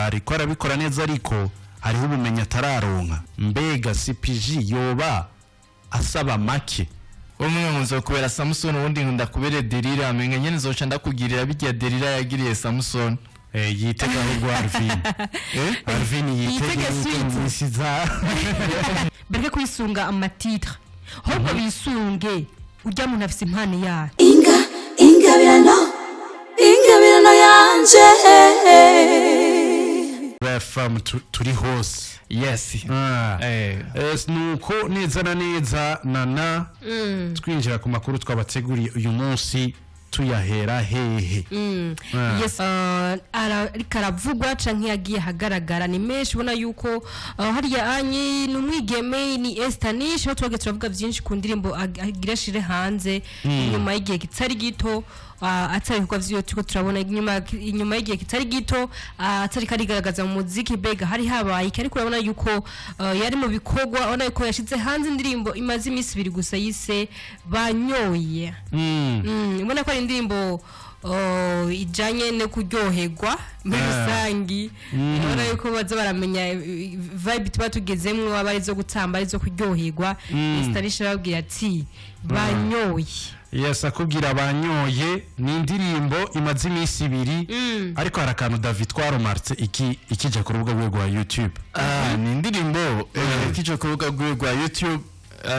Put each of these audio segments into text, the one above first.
Ariko arabikora neza, ariko hariho ubumenyi atararonka. Mbega CPG yoba asaba make? Umwe ngo nzokubera Samusoni, uwundi ngo ndakubere Delila. Amenga nyene nzoca ndakugirira bijya Delila yagiriye Samusoni. Yitega ahubwo Alvin. Alvin yitege Yitege yuko suite. mu minsi iza. Bareke kwisunga ama titre, ahubwo bisunge urya muntu afise impano yayo. Inga ingabirano, ingabirano yanje. FM turi hose. Yes. Nuko neza na neza nana twinjira ku makuru twabateguriye uyu munsi, tuyahera hehe? Yes, ariko aravugwa canke yagiye ahagaragara ni menshi. Ubona yuko hariya anyi ni umwigeme, ni Esther Nish, aho twagiye turavuga byinshi ku ndirimbo agira ashire hanze inyuma y'igihe kitari gito, atari ibikorwa vyiwe turiko turabona inyuma y'igihe kitari gito, atari karigaragaza mu muziki. Bega hari habaye iki? Ariko urabona yuko yari mu bikorwa, urabona yuko yashize hanze indirimbo imaze iminsi 2 gusa yise "Banyoye". Ubona ko ari indirimbo ijanye no kuryoherwa muri rusangi. Ubona yuko baza baramenya vibe tuba tugezemwo, aba ari izo gutamba, ari izo kuryoherwa. Esther Nish arababwira ati "Banyoye". Yes, akubwira "Banyoye", ni indirimbo imaze iminsi 2, ariko hari akantu David twaromartse iki ikija ku rubuga rwe rwa YouTube. Ni indirimbo kije ku rubuga rwiwe rwa YouTube,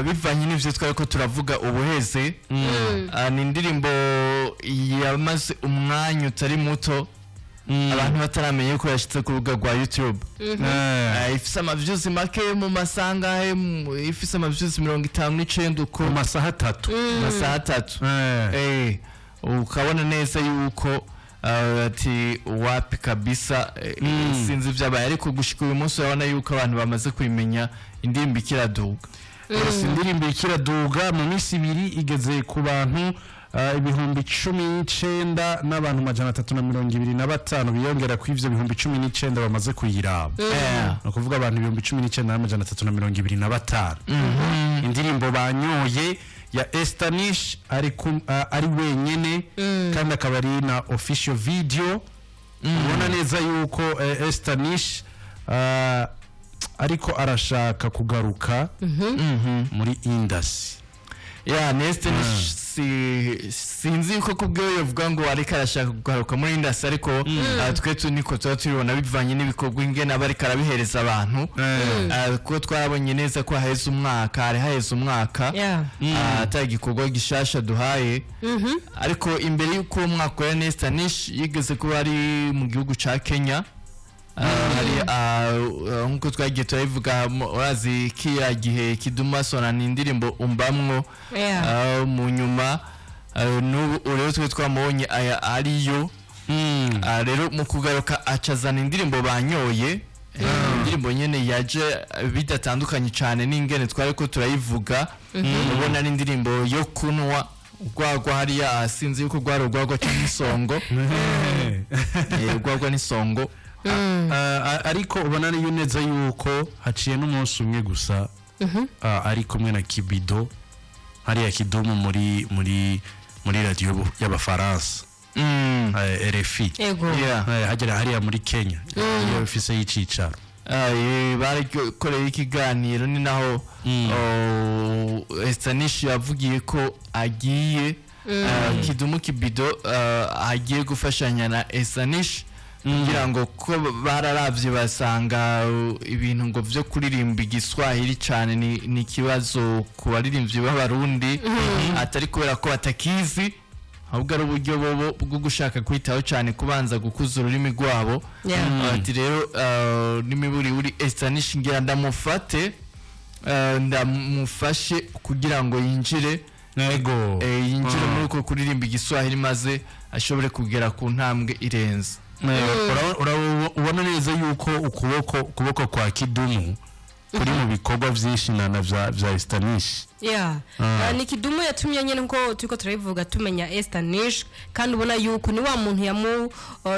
bivanye n'ivyo twariko turavuga ubuheze. Ni indirimbo yamaze umwanya utari muto abantu bataramenya yuko yashitse ku rubuga rwa YouTube. Ifise ama views make mu masangahe, ifise ama views 59 uko. Mu masaha 3. Mu masaha 3. Ukabona neza yuko ati wapi kabisa, sinzi vyabaye, ariko gushika uyu munsi urabona yuko abantu bamaze kubimenya, indirimbo ikiraduga. Yes, indirimbo ikiraduga, mu minsi 2 igeze ku bantu 19,325 n'abantu, biyongera ku ivyo 19,000 bamaze kuyiraba. Ni ukuvuga abantu 19,325. Indirimbo "Banyoye" ya Esther Nish ari wenyene, kandi akaba ari na official video. Ubona neza yuko Esther Nish ariko arashaka kugaruka muri industry. Ya Neste sinzi yuko kubwiwe yovuga ngo ariko arashaka kugaruka muri industry, ariko twe tu niko tuba tubibona bivanye n'ibikorwa ingene aba ariko arabihereza abantu. Kuko twarabonye neza ko haheze umwaka, hari haheze umwaka ata igikorwa gishasha duhaye. Ariko imbere y'uko uwo mwaka wa Nesta Nish yigeze kuba ari mu gihugu ca Kenya. Hari nkuko twagiye turabivuga, urazi kiriya gihe Kiduma sona ni indirimbo umbamwo. Mu nyuma n'ubu rero twe twamubonye aya ariyo. Rero mu kugaruka acazana indirimbo "Banyoye". Indirimbo nyene yaje bidatandukanye cyane n'ingene twari ko turayivuga. Ubona ari indirimbo yo kunywa urwagwa hariya, sinzi yuko rwari urwagwa cyangwa isongo. Urwagwa n'isongo. Ariko ubona niyo neza yuko haciye n'umunsi umwe gusa, ari kumwe na Kibido hariya, Kidumu muri radiyo y'Abafaransa, RFI. Ego. Hagera hariya muri Kenya iyo ifise y'icicaro. Barakoreye ikiganiro, ni naho Esther Nish yavugiye ko agiye, Kidumu Kibido agiye gufashanya na Esther Nish kugira ngo ko bararavye basanga ibintu ngo vyo kuririmba igiswahili cane ni ikibazo ku baririmbyi b'Abarundi, atari kubera ko batakizi, ahubwo ari uburyo bobo bwo gushaka kwitaho cyane kubanza gukuza ururimi rwabo. Ati rero n'imiburi Esther Nish ngira ndamufate, ndamufashe kugira ngo yinjire yinjire muri uko kuririmba igiswahili, maze ashobore kugera ku ntambwe irenze. Ubona neza yuko ukuboko kwa Kidumu kuri mu bikorwa vyinshi na vya Esther Nish. Yeah. Ni Kidumu yatumye nyine, nko turiko turabivuga, tumenya Esther Nish, kandi ubona yuko ni wa muntu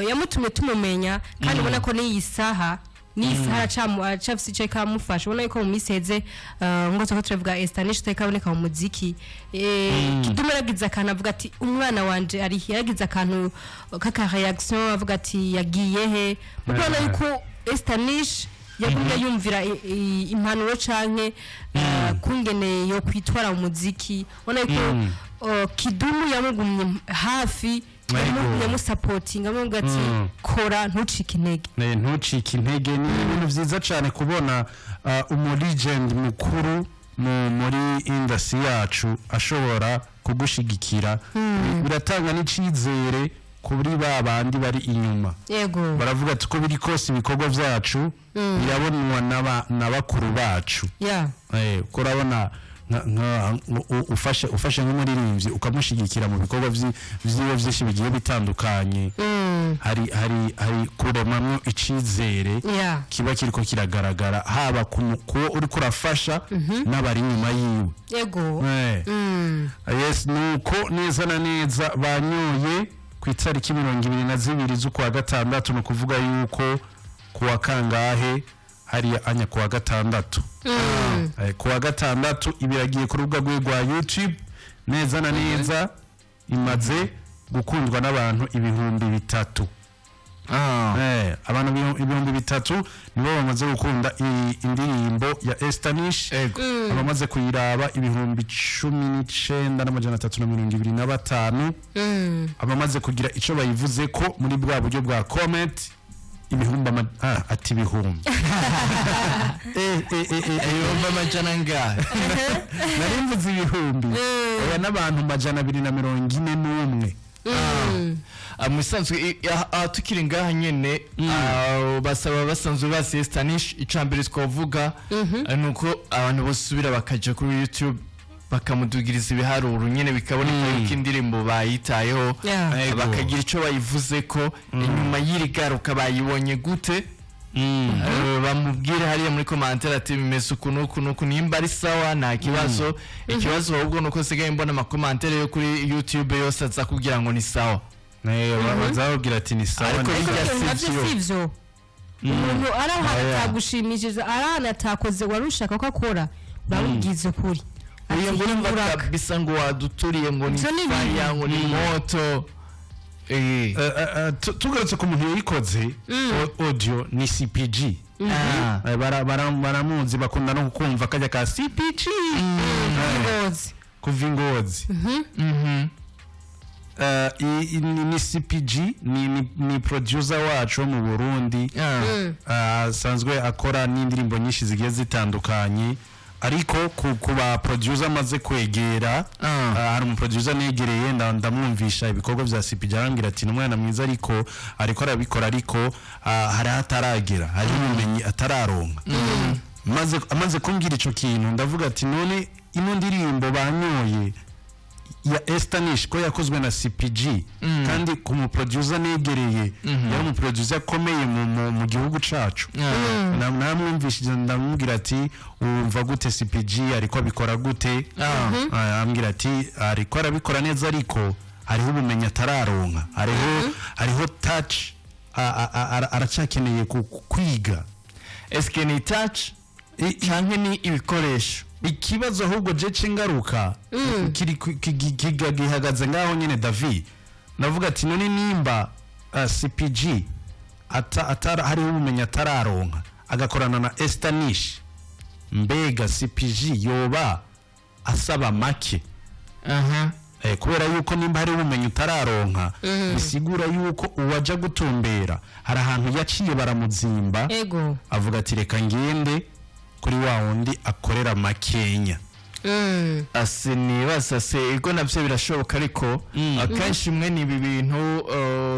yamutumye tumumenya, kandi ubona ko n'iyi saha N'isaha aracafise ico ikamufasha. Ubona yuko mu minsi iheze, nkuko turiko turavuga, Estanish itaboneka mu muziki. Kidumu yaragize akantu avuga ati: "Umwana wanje ari he?" Yaragize akantu k'aka réaction, avuga ati: "Yagiye he?" Mukubona yuko Estanish yagumye yumvira impanuro canke kungene yo kwitwara mu muziki. Ubona yuko Kidumu yamugumye hafi, yamusapotinga, amubwira ati: "Kora, ntucike intege." Ntucike intege. Ni ibintu byiza cyane kubona umu legend mukuru muri industry yacu ashobora kugushigikira. Biratanga n'icizere kuri ba bandi bari inyuma. Baravuga ati: "Uko biri kose, ibikorwa byacu birabonwa na bakuru bacu." Ko urabona ufashe nk'umuririmbyi, ukamushyigikira mu bikorwa vyiwe byinshi bigiye bitandukanye, hari kuremamwo icizere kiba kiriko kiragaragara, haba kuwo uriko urafasha n'abari inyuma yiwe. Yes, nuko neza na neza banyoye ku itariki 22 z'ukwa gatandatu. Ni ukuvuga yuko kuwa kangahe hariya anya? Kuwa gatandatu. Kuwa gatandatu ibiragiye ku rubuga rwe rwa YouTube. Neza na neza imaze gukundwa n'abantu 3000. Abantu 3000 nibo bamaze gukunda indirimbo ya Estanish. Abamaze kuyiraba 19,325. Abamaze kugira ico bayivuze ko muri bwa buryo bwa comment, ibihumbi ati ibihumbi. Ibihumbi amajana angahe? Nari mvuze ibihumbi. Oya, n'abantu 241. Mu bisanzwe tukiri ngaha nyene, basaba basanzwe basi Estanish, icambere twavuga ni uko abantu bosubira bakaja kuri YouTube bakamudugiriza ibiharuro nyene, bikaboneka yuko indirimbo bayitayeho, bakagira ico bayivuze ko inyuma y'iri garuka bayibonye gute. Bamubwire hariya muri commentaire ati: "Bimeze uku n'uku n'uku." Nimba ari sawa, nta kibazo. Ikibazo ahubwo nuko nsigaye mbona ama commentaire yo kuri YouTube yose aza kugira ngo ni sawa. Bazababwira ati: "Ni sawa." Ariko Ni bijya sawa. si Nabyo vyo. si byo. Umuntu ari ahantu atagushimishije, ari ahantu atakoze wari ushaka ko akora, uramubwiza ukuri ati: Uyu ngo urumva "Hinduraka." kabisa ngo waduturiye, ngo ni Ivyo ni bibi. fire, ngo ni moto. Tugarutse ku muntu yayikoze audio, ni CPG. Baramuzi, bakunda no kukumva kajya ka CPG. Ngozi. Kuva ingozi. Ni CPG, ni producer wacu wo mu Burundi. Asanzwe akora n'indirimbo nyinshi zigiye zitandukanye, ariko ku ba producer amaze kwegera, hari umuproducer negereye, ndamwumvisha ibikorwa bya CPG, arambwira ati: "Ni umwana mwiza, ariko ariko arabikora, ariko hari aho ataragera, hari ubumenyi atararonka." Maze amaze kumbwira ico kintu, ndavuga ati: "None ino ndirimbo banyoye ya Estanish, ko yakozwe na CPG, kandi ku muproducer negereye yari umuproducer akomeye mu gihugu cacu?" Namwumvishije, ndamubwira ati: "Wumva gute CPG ariko abikora gute?" Arambwira ati: "Ariko arabikora neza, ariko hariho ubumenyi atararonka, hariho touch aracyakeneye kwiga." Eske ni touch canke ni ibikoresho? Ikibazo ahubwo je c'ingaruka kiri gihagaze ngaho nyene, David. Ndavuga ati: "None nimba CPG hariho ubumenyi atararonka, agakorana na Estanish, mbega CPG yoba asaba make?" Kubera yuko nimba hari ubumenyi utararonka, bisigura yuko uwaja gutumbera hari ahantu yaciye baramuzimba, avuga ati: "Reka ngende kuri wa wundi akorera makenya." Ase nibaza se ego navyo birashoboka, ariko akenshi mwe ni ibi bintu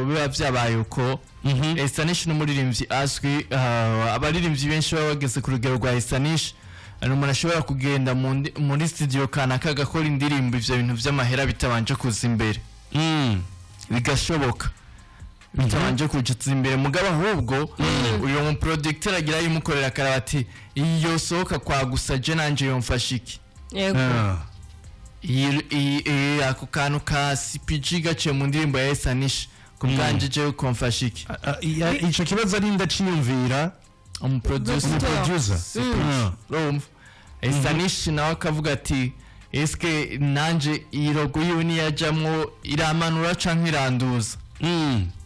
biba vyabaye uko. Estanish ni umuririmbyi azwi. Abaririmbyi benshi baba bageze ku rugero rwa Estanish, ni umuntu ashobora kugenda muri studio kanaka agakora indirimbo, ivyo bintu vy'amahera bitabanje kuza imbere. Bigashoboka bitabanje kuza imbere, mugabo ahubwo uyu muproducteur agira yimukorera akaraba ati: "Iyi yosohoka kwa gusa, je nanje yomfasha iki?" Iyi ako kantu ka CPG gaciye mu ndirimbo ya Estanish, ku bwanje jewe komfasha iki? Ico kibazo ari ndaciyumvira. Umuproducer. Umuproducer. Urumva Estanish nawe akavuga ati: "Eske nanje iyi logo yiwe niyajamwo iramanura canke iranduza?"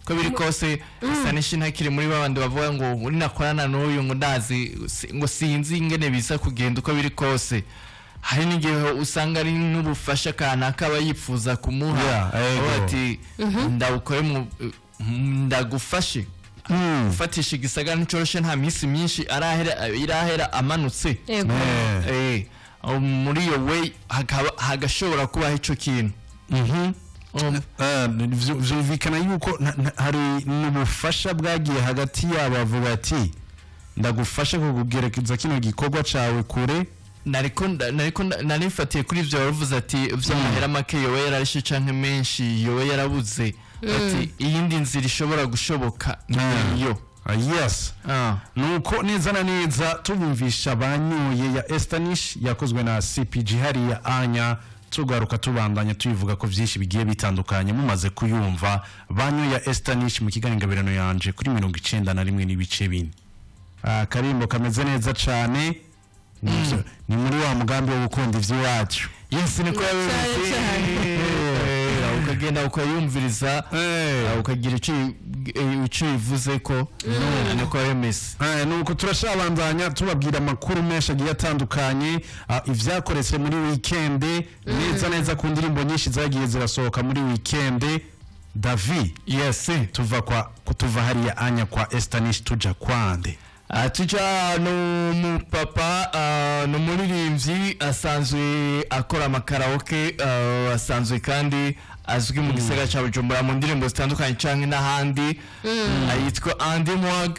Ko biri kose Estanish ntakiri muri babandi bavuga ngo muri nakorana n'uyu ngo ndazi ngo sinzi ingene biza kugenda. Uko biri kose hari n'igihe usanga ari n'ubufasha kanaka aba yifuza kumuha. Yeah, ego. Avuga ati: "Ndawukore ndagufashe." Gufatisha igisagara nticoroshe, nta minsi myinshi arahera irahera amanutse. Yego. Aho muri iyo way hakaba hagashobora kubaho ico kintu. Urumva? Vyumvikana yuko hari n'ubufasha bwagiye hagati yabo, bavuga ati: "Ndagufashe kukugerekeza kino gikorwa cawe kure." Nariko narifatiye kuri ivyo waruvuze ati vy'amahera make yowe yararishe canke menshi yowe yarabuze, ati iyindi nzira ishobora gushoboka niyo. Ah, yes. Nuko neza na neza tubumvisha Banyoye ya Estanish yakozwe na CPG hariya anya, tugaruka tubandanya tubivuga ko byinshi bigiye bitandukanye mumaze kuyumva. Banyoye ya Estanish mu kiganiro Ingabirano Yanje kuri 91.4. Akarimbo kameze neza cane. Ni muri wa mugambi wo gukunda ivy'iwacu. Yes, niko yabivuze. Cyane. Ukagenda ukayumviriza, ukagira ico ivuze ko niko yemeze. Nuko turashabandanya tubabwira amakuru menshi agiye atandukanye, ivyakoretse muri weekend neza neza ku ndirimbo nyinshi zagiye zirasohoka muri weekend. Davi, Yes. tuva kwa tuva hariya anya kwa Estanish tuja kwande? Tuja n'umupapa, ni umuririmbyi asanzwe akora amakaraoke, asanzwe kandi azwi mu gisagara cya Bujumbura mu ndirimbo zitandukanye canke n'ahandi. Yitwa Andy Mwag.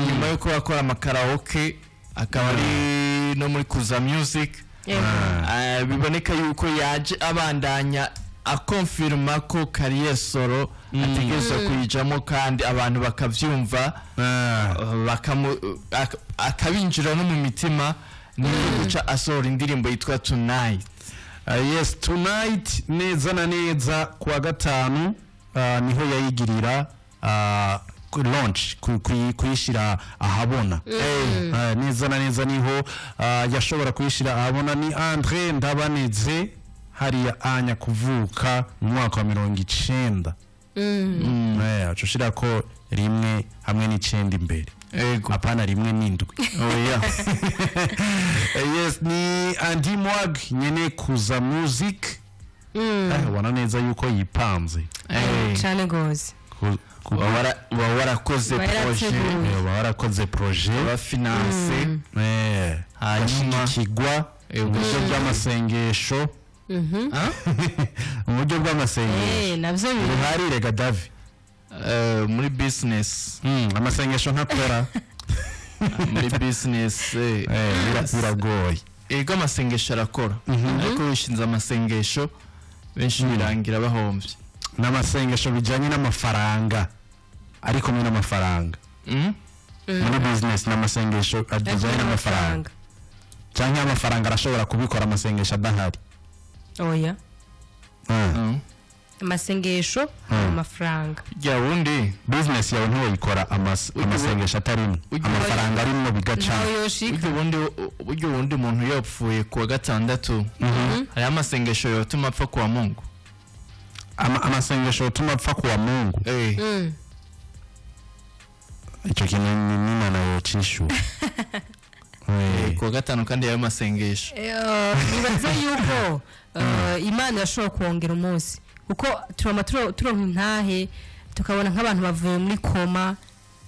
Nyuma yo kuba akora amakaraoke akaba ari no muri Kuza Music. Yego. Biboneka yuko yaje abandanya akonfirma ko carrière solo ategerezwa kuyijamo kandi abantu bakavyumva, akabinjira no mu mitima, niko guca asohora indirimbo yitwa Tonight. Yes, Tonight neza na neza kuwa gatanu, niho yayigirira launch, kuyishyira ahabona. Neza na neza niho yashobora kuyishyira ahabona. Ni Andre Ndabaneze hariya anya kuvuka mu mwaka wa 90. Aca ushira ko rimwe hamwe n'icenda imbere. Ego. Apana rimwe n'indwi. Oya. Yes, ni Andy Mwag nyene Kuza Music. Ubona neza yuko yipanze. Cyane gose. Uba warakoze Uba projet. yarateguye. Uba warakoze projet. Bafinanse. Hanyuma Gashigikirwa mu buryo bw'amasengesho, mu buryo bw'amasengesho. Navyo biri. Uruharire Gadavi. Muri business. Amasengesho ntakora. Muri business. Biragoye. Ego, amasengesho arakora, ariko wishinze amasengesho benshi birangira bahombye. N'amasengesho bijyanye n'amafaranga, ariko kumwe n'amafaranga. Muri business n'amasengesho ajyanye n'amafaranga, cyangwa amafaranga arashobora kubikora amasengesho adahari? Oya. Amasengesho, amafaranga. Rya wundi. Business yawe ntiwayikora amasengesho atarimo, amafaranga arimo bigaca. Ntawe yoshika. Burya ubundi umuntu yapfuye kuwa gatandatu, hariho amasengesho yotuma apfa kuwa Mungu. Amasengesho yotuma apfa kuwa Mungu? Icyo kintu n'Imana yocishura. Kuwa gatanu kandi yayo masengesho. Nibaza yuko Imana irashobora kongera umunsi, kuko turama turonka intahe tukabona nk'abantu bavuye muri koma,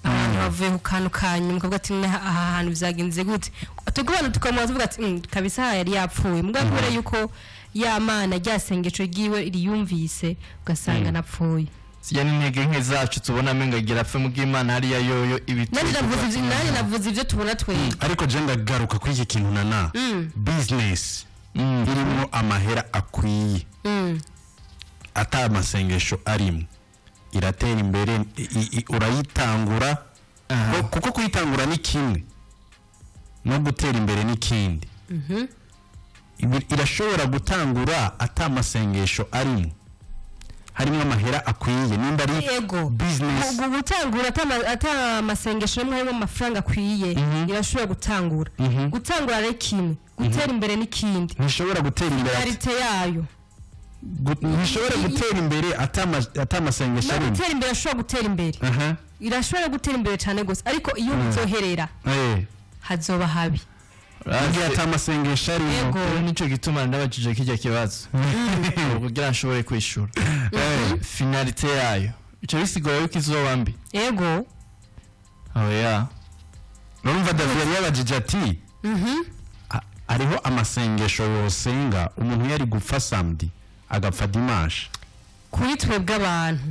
abantu bavuye ku kantu ka nyuma, ukavuga ati: "Aha hantu byagenze gute?" Tukabona tukamubona tuvuga ati: "Kabisa aha yari yapfuye." Mugabo kubera yuko ya Mana rya sengesho ryiwe riyumvise, ugasanga napfuye. Zijya n'intege nke zacu tubona amenga agira apfe, mu bw'Imana hariya yoyo Nanjye navuze ibyo tubona twebwe. Ariko je ndagaruka kuri iki kintu nana business irimo amahera akwiye, ata amasengesho arimo, iratera imbere, urayitangura. Kuko kuyitangura ni kimwe no gutera imbere ni ikindi. Irashobora gutangura ata amasengesho arimo. Harimo amahera akwiye, nimba ari Ego. business. Gutangura ata amasengesho amwe harimo amafaranga akwiye, irashobora gutangura. Gutangura ari kimwe, gutera imbere n'ikindi. Ntishobora gutera imbere Qualité yayo. Ntishobora gutera imbere ata amasengesho No arimo. gutera imbere, ashobora gutera imbere. Irashobora gutera imbere cyane gose, ariko iyo bizoherera hazoba habi. Ngiye ata amasengesho arimo. Ego. Rero nicyo gituma ndabajije kijya kibazo kugira nshobore kwishura. Finalité yayo ico bisigura yuko izoba mbi? Ego. Oya. Urumva, David yari yabajije ati hariho amasengesho yosenga umuntu yari gupfa samedi agapfa dimanche? Kuri twebwe abantu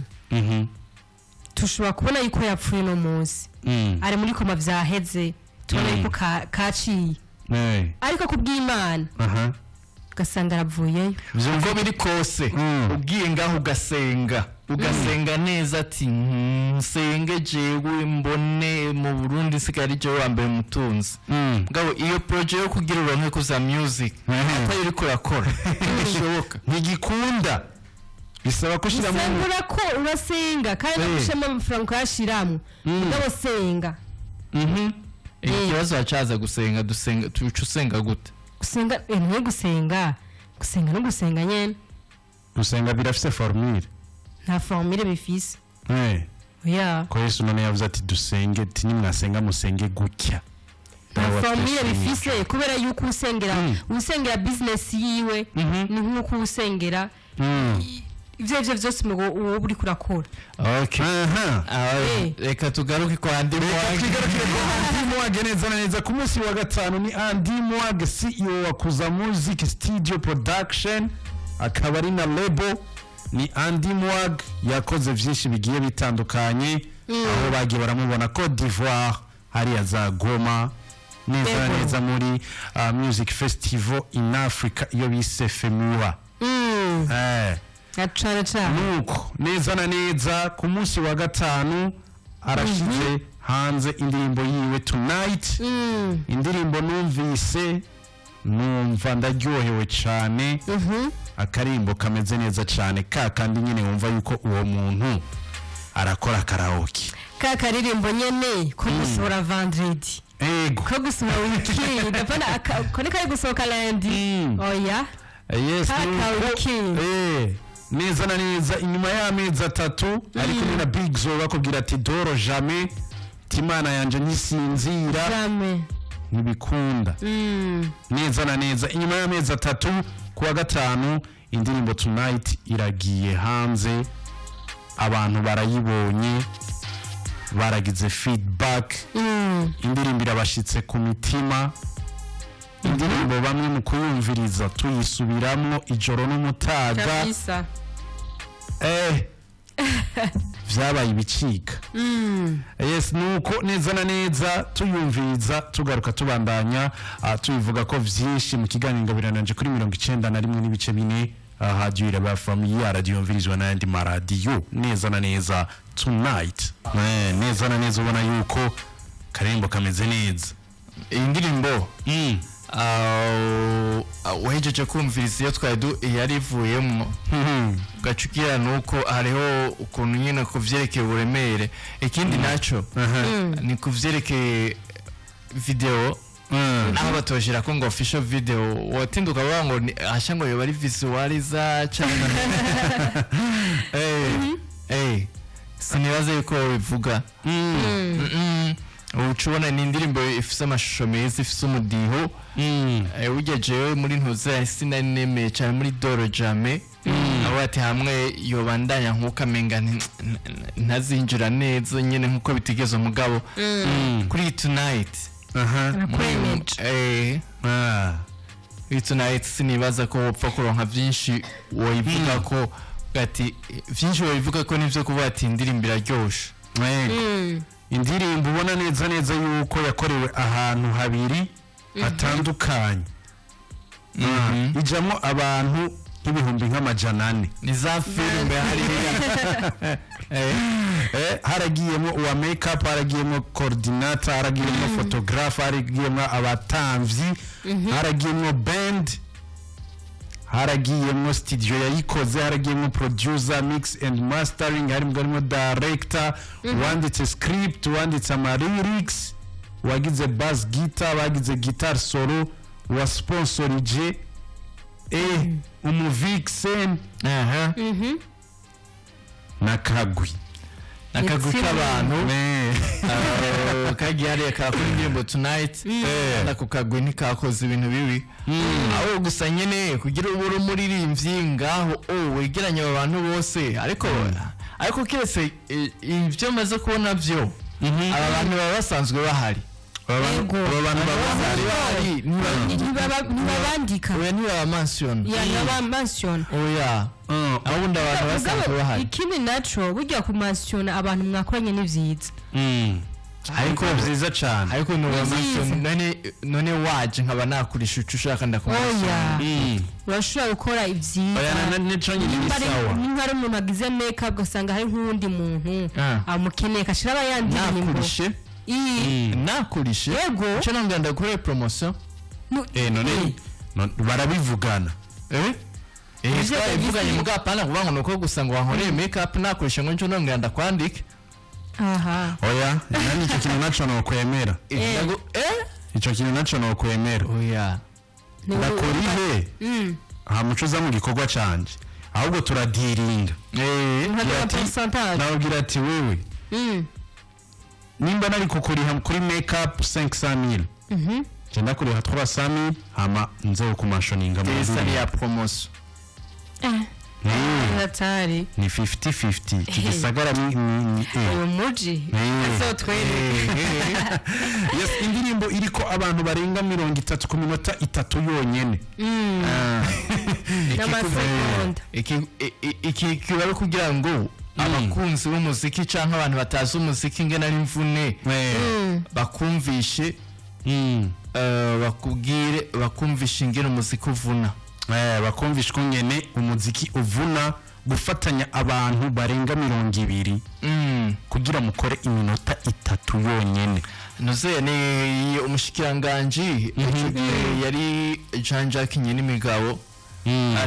tushobora kubona yuko yapfuye uno munsi, ari muri coma, vyaheze, tubona yuko kaciye, ariko ku bw'Imana ugasanga aravuyeyo. Uko biri kose, ugiye ngaho ugasenga, ugasenga neza ati: "Nsenge jewe mbone mu Burundi nsigaye ari jewe wa mbere mutunzi." Ngabo iyo projet yo kugira uronke kuza music atari uriko urakora, ntibishoboka. Ntigikunda, bisaba ko ushyiramo. Usenga, urako urasenga kandi no gushiramo amafaranga ukayashiramwo, mugabo senga. Ikibazo hacaza gusenga, dusenga tuca usenga gute? Gusenga, ntiwe gusenga, gusenga no gusenga nyene. Gusenga birafise formule? Nta formule bifise. Oya. Ko Yesu none yavuze ati dusenge, ati nimwasenga musenge gutya. Nta Dawe formule twese. bifise, kubera yuko usengera, usengera business yiwe ni nk'uko usengera ivyo arivyo vyose mu uwo uriko urakora. Okay. Aha. Ah, reka tugaruke kwa Andy Reka Mwag. twigarukire kwa Andy Mwag neza na neza. Ku munsi wa gatanu ni Andy Mwag, CEO wa Kuza Music Studio Production, akaba ari na label. Ni Andy Mwag yakoze vyinshi bigiye bitandukanye, aho bagiye baramubona Cote d'Ivoire, hariya za Goma, neza na neza muri Music Festival in Africa iyo bise FEMUA. Na cane cane. Nuko neza na neza ku munsi wa gatanu arashize hanze indirimbo yiwe Tonight. Indirimbo numvise numva ndaryohewe cyane. Akarimbo kameze neza cyane, ka kandi nyine wumva yuko uwo muntu arakora karaoke. Ka karirimbo nyene ko gusohora vendredi, ko gusohora weekend, apana ko ni kari gusohoka lundi. Oya. Yes. Ka ka weekend. Neza na neza inyuma y'amezi 3 ari kumwe na Big Zo, bakubwira ati dors jamais, Imana yanje ntisinzira. Jamais. Ntibikunda. Neza na neza inyuma y'amezi 3, kuwa gatanu indirimbo Tonight iragiye hanze, abantu barayibonye, baragize feedback. Indirimbo irabashitse ku mitima. Indirimbo bamwe mu kuyumviriza tuyisubiramwo ijoro n'umutaga. Kabisa. Vyabaye ibicika. Yes, nuko neza na neza tuyumviriza, tugaruka tubandanya tubivuga ko vyinshi mu kiganiro Ngabirano kuri 91.4, Radio Iraba from ya radio yumvirizwa n'ayandi maradiyo. Neza na neza Tonight, neza na neza ubona yuko karembo kameze neza. Iyi ndirimbo, uhejeje kumviriza iyo twari yari ivuyemwo, ugaca ugira nuko hariho ukuntu nyine ku vyerekeye uburemere. Ikindi naco ni ku vyerekeye video, naho batoshera ko ngo official video, watinda ukavuga ngo asha ngo yoba ari visualizer cyangwa sinibaze yuko bivuga. Uca ubona ni indirimbo ifise amashusho meza, ifise umudiho. Burya jewe muri ntuze sinari nemeye cyane muri dors jamais, aho ati hamwe yobandanya nk'uko amenga ntazinjira neza nyine nk'uko bitigeze, umugabo kuri Tonight Arakwemeje. Kuri Tonight sinibaza ko wopfa kuronka byinshi woyivuga ko ati byinshi woyivuga ko nivyo kuvuga ati indirimbo iraryoshe. Yego. Indirimbo ubona neza neza yuko yakorewe ahantu habiri hatandukanye, ijamo abantu nk'ibihumbi nk'amajana 4. Ni za filime hariya. Haragiyemo uwa makeup, haragiyemo coordinator, haragiyemo photographe, haragiyemo abatamvyi, haragiyemo band. Haragiyemo studio yayikoze, haragiyemo producer, mix and mastering, harimo director wanditse script, wanditse ama lyrics, wagize bass guitar, bagize guitar solo, wa sponsorije umuvixen na kagwi. N'akagwi Itsinda. k'abantu kagiye hariya karakora indirimbo Tonight, kandi ako kagwi ntikakoze ibintu bibi. Aho gusa nyene kugira ube uri umuririmbyi ngaho, oh, wegeranye abo bantu bose, ariko kiretse ibyo maze kubona byo, aba bantu baba basanzwe bahari. Yego. Aba bantu baba bahari bahari. Ntibabandika. Oya, ntibabamansiyona. Ya, ntibabamansiyona. Oya, abundi abantu basanzwe bahari. Ikindi naco, burya kumansiyona abantu mwakoranye ni vyiza. Ariko byiza cyane. Ariko Ni none none waje nkaba nakurisha uco ushaka, ndakumansiyona. Oya, urashobora gukora ivyiza. Oya, na nico nyine ni Nimba ari- sawa. Nimba ari umuntu agize make up, ugasanga hari nk'uwundi muntu amukeneye, akashira aba yandirimbo. Nakurishe. Iyi. Nakurishe. Yego. Icyo nambwira, ndagukoreye promotion. None barabivugana. Ivyo Twabivuganye muga apana kuvuga ngo nuko gusa ngo wankoreye make up, nakurishe ngo nco nambwira ndakwandike. Aha. Oya, nani, icyo kintu naco nokwemera. Icyo kintu naco nokwemera. Oya. Ndakurihe nta muco uza mu gikorwa canje, ahubwo turadiringa. Nka Ati- pourcentage. Nababwira ati: "Wewe, nimba nari kukuriha kuri make up 500,000, nje ndakuriha 300,000, hama nze kumashoninga mu Esa ni ndirimbo." ya promotion. Hatari. Ni 50-50. Iki gisagara ni. Uyu muji azotwereke. Yes, indirimbo iriko abantu barenga 30 ku minota 3 yonyene. N'amasegonda. Iki kiba ari kugira ngo abakunzi b'umuziki canke abantu batazi umuziki ingene ari imvune bakumvishe, bakubwire, bakumvishe ingene umuziki uvuna. Bakumvisha ukungene umuziki uvuna, gufatanya abantu barenga 20 kugira mukore iminota 3 yonyene. Nuze ni umushikiranganji ico gihe yari Jean Jacques Nyenimigabo,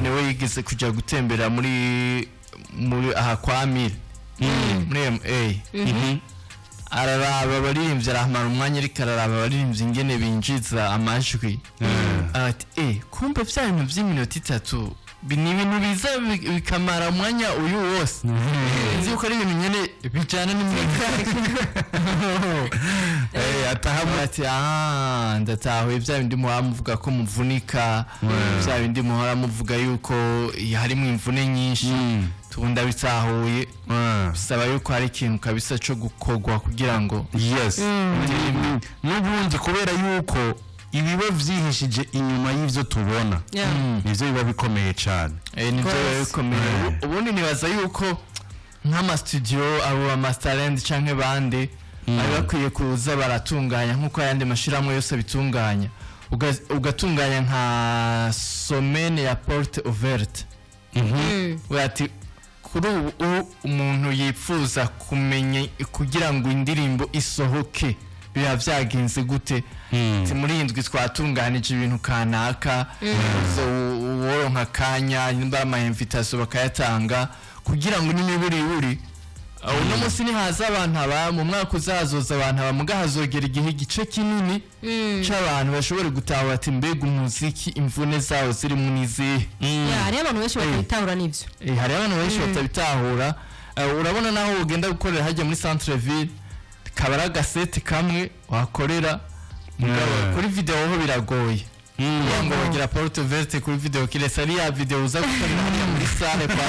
niwe yigeze kuja gutembera muri aha kwa Amir muri MA, araraba abaririmbyi, arahamara umwanya ariko araraba abaririmbyi ingene binjiza amajwi, ati: "Kumbe vya bintu vy'iminota 3 ni ibintu biza bikamara umwanya uyu wose." Nzi yuko ari ibintu nyene bijana n'iminota. Ataha. Ati: "Ah, ndatahuye bya bindi muhora muvuga ko muvunika, bya bindi muhora muvuga yuko harimo imvune nyinshi, tubu ndabitahuye." Bisaba yuko hari ikintu kabisa cyo gukorwa kugira ngo Yes, n'ubundi kubera yuko ibiba vyihishije inyuma y'ivyo tubona nivyo biba bikomeye cane. Nibyo biba Rwose. bikomeye. Ubundi nibaza yuko nk'amastudio, abo ba canke bande, bari bakwiye kuza baratunganya nk'uko ayandi mashyirahamwe yose abitunganya. Ugatunganya nka semaine ya porte ouverte. We ati kuri ubu umuntu yifuza kumenya kugira ngo indirimbo isohoke biba byagenze gute. Ati muri iyi ndwi twatunganije ibintu kanaka, so woronka akanya, nimba ari ama invitation bakayatanga, kugira ngo n'imiburiburi uno munsi nihaza abantu aba, mu mwaka uzazoza abantu aba, muga hazogera igihe igice kinini c'abantu bashobore gutahura ati: "Mbega umuziki imvune zawo zirimo n'izihe?" Ya, hariho abantu benshi batabitahura n'ivyo. Hariho abantu benshi batabitahura. Urabona naho ugenda gukorera hajya muri centre ville, kaba ari agaseti kamwe wakorera. Mugabo kuri video ho biragoye kugira ngo bagira porte ouverte kuri video, kiretse ari ya video uza gukorera hariya muri salle kwa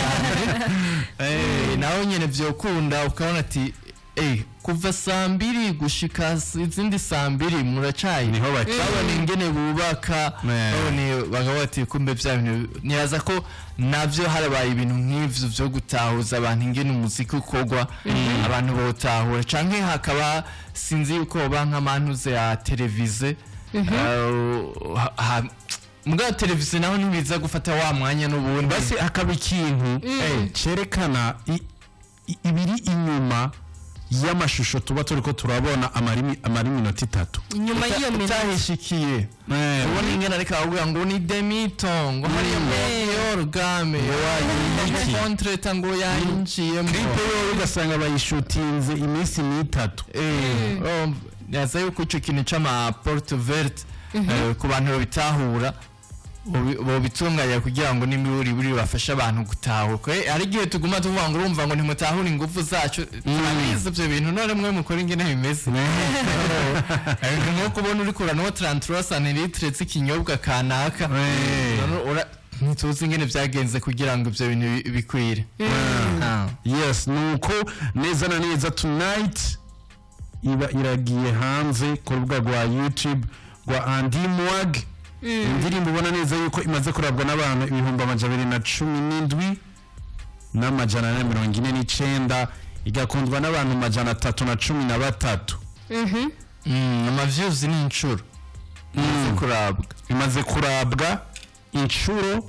naho nyene vyokunda ukabona ati kuva saa 2 gushika izindi saa 2 muracaye. Niho bakiri. Babona ingene bubaka, babone bakavuga ati: "Kumbe vya bintu." Nibaza ko navyo harabaye ibintu nk'ivyo vyo gutahuza abantu ingene umuziki ukorwa, abantu bawutahura, canke hakaba, sinzi yuko boba nk'amantuze ya televize. Mugabo televiziyo naho ntibiza gufata wa mwanya n'ubundi. Basi hakaba ikintu cerekana ibiri inyuma. Y'amashusho tuba turiko turabona amara iminota 3. Inyuma y'iyo minota Utahishikiye ubona ingene, ariko aravuga ngo ni demi-ton, ngo hariya muri orgame contre ngo yinjiyemo. Clip yoyo ugasanga bayishutinze iminsi 3. Naza yuko ico kintu c'ama porte ouverte ku bantu babitahura bobitunganya kugira ngo n'imiburi buri bafashe abantu gutahura. Hari igihe tuguma tuvuga ngo urumva ngo ntimutahura ingufu zacu, turabizi ibyo bintu. None mwe mukora ingene bimeze nko kubona uri kurana 33 centilitres z'ikinyobwa kanaka, none ntituzi ingene vyagenze kugira ngo ivyo bintu bikwire. Yes, nuko neza na neza Tonight iba iragiye hanze ku rubuga rwa YouTube rwa Andy Mwag, indirimbo ubona neza yuko imaze kurabwa n'abantu 217,449, igakundwa n'abantu 313. Ama views ni inshuro imaze kurabwa. Imaze kurabwa inshuro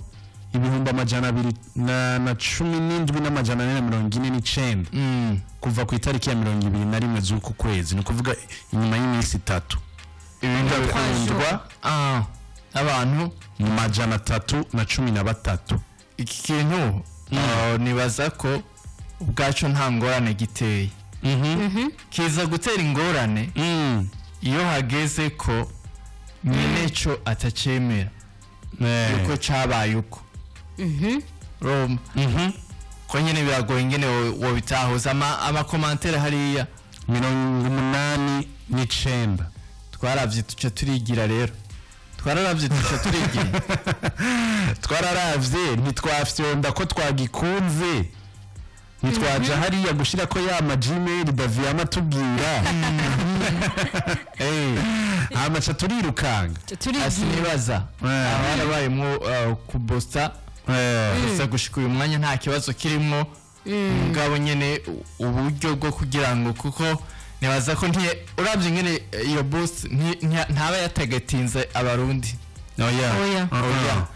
217,449 kuva ku itariki ya 21 z'uku kwezi, ni ukuvuga inyuma y'iminsi 3. Ibintu Igakundwa abantu mu 313. Iki kintu nibaza ko ubwacu nta ngorane giteye. Kiza gutera ingorane iyo hageze ko nyeneco atacemera yuko cabaye uko. Urumva ko nyene biragoye ingene wobitahuza ama commentaires hariya. 89. Twaravye tuca turigira, rero twararavye tuca turigira. Twararavye, ntitwafyonda ko twagikunze, ntitwaja hariya gushira ko ya ma Gmail Daviyama atubwira. Hama ca turirukanga. Turigira. Sinibaza harabayemwo kubosta gusa. Gushika uyu mwanya nta kibazo kirimwo, mugabo nyene uburyo bwo kugira ngo, kuko nibaza ko ntiye uravye ingene iyo boost ntaba yatagatinze Abarundi. Oya. Oya. Oya,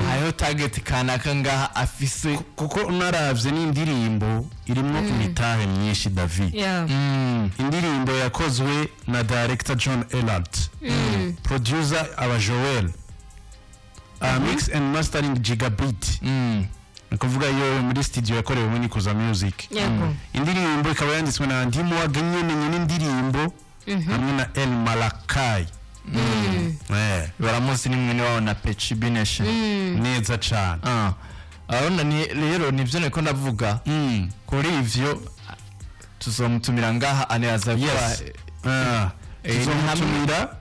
hariho target kanaka ngaha afise. Kuko unaravye n'indirimbo irimwo imitahe myinshi, David. Indirimbo yakozwe na director John Elart, producer aba Joel, mix and mastering Gigabit, ni ukuvuga iyo muri studio yakorewe muri Nikuza Music. Indirimbo ikaba yanditswe na Andy Mwag nyene nyene indirimbo hamwe na El Malakai. Baramuzi, ni mwene wabo na Pechi B Nation. Neza cane. Urabona ni rero nivyo niko ndavuga kuri ivyo, tuzomutumira ngaha anaza. Yes. Tuzomutumira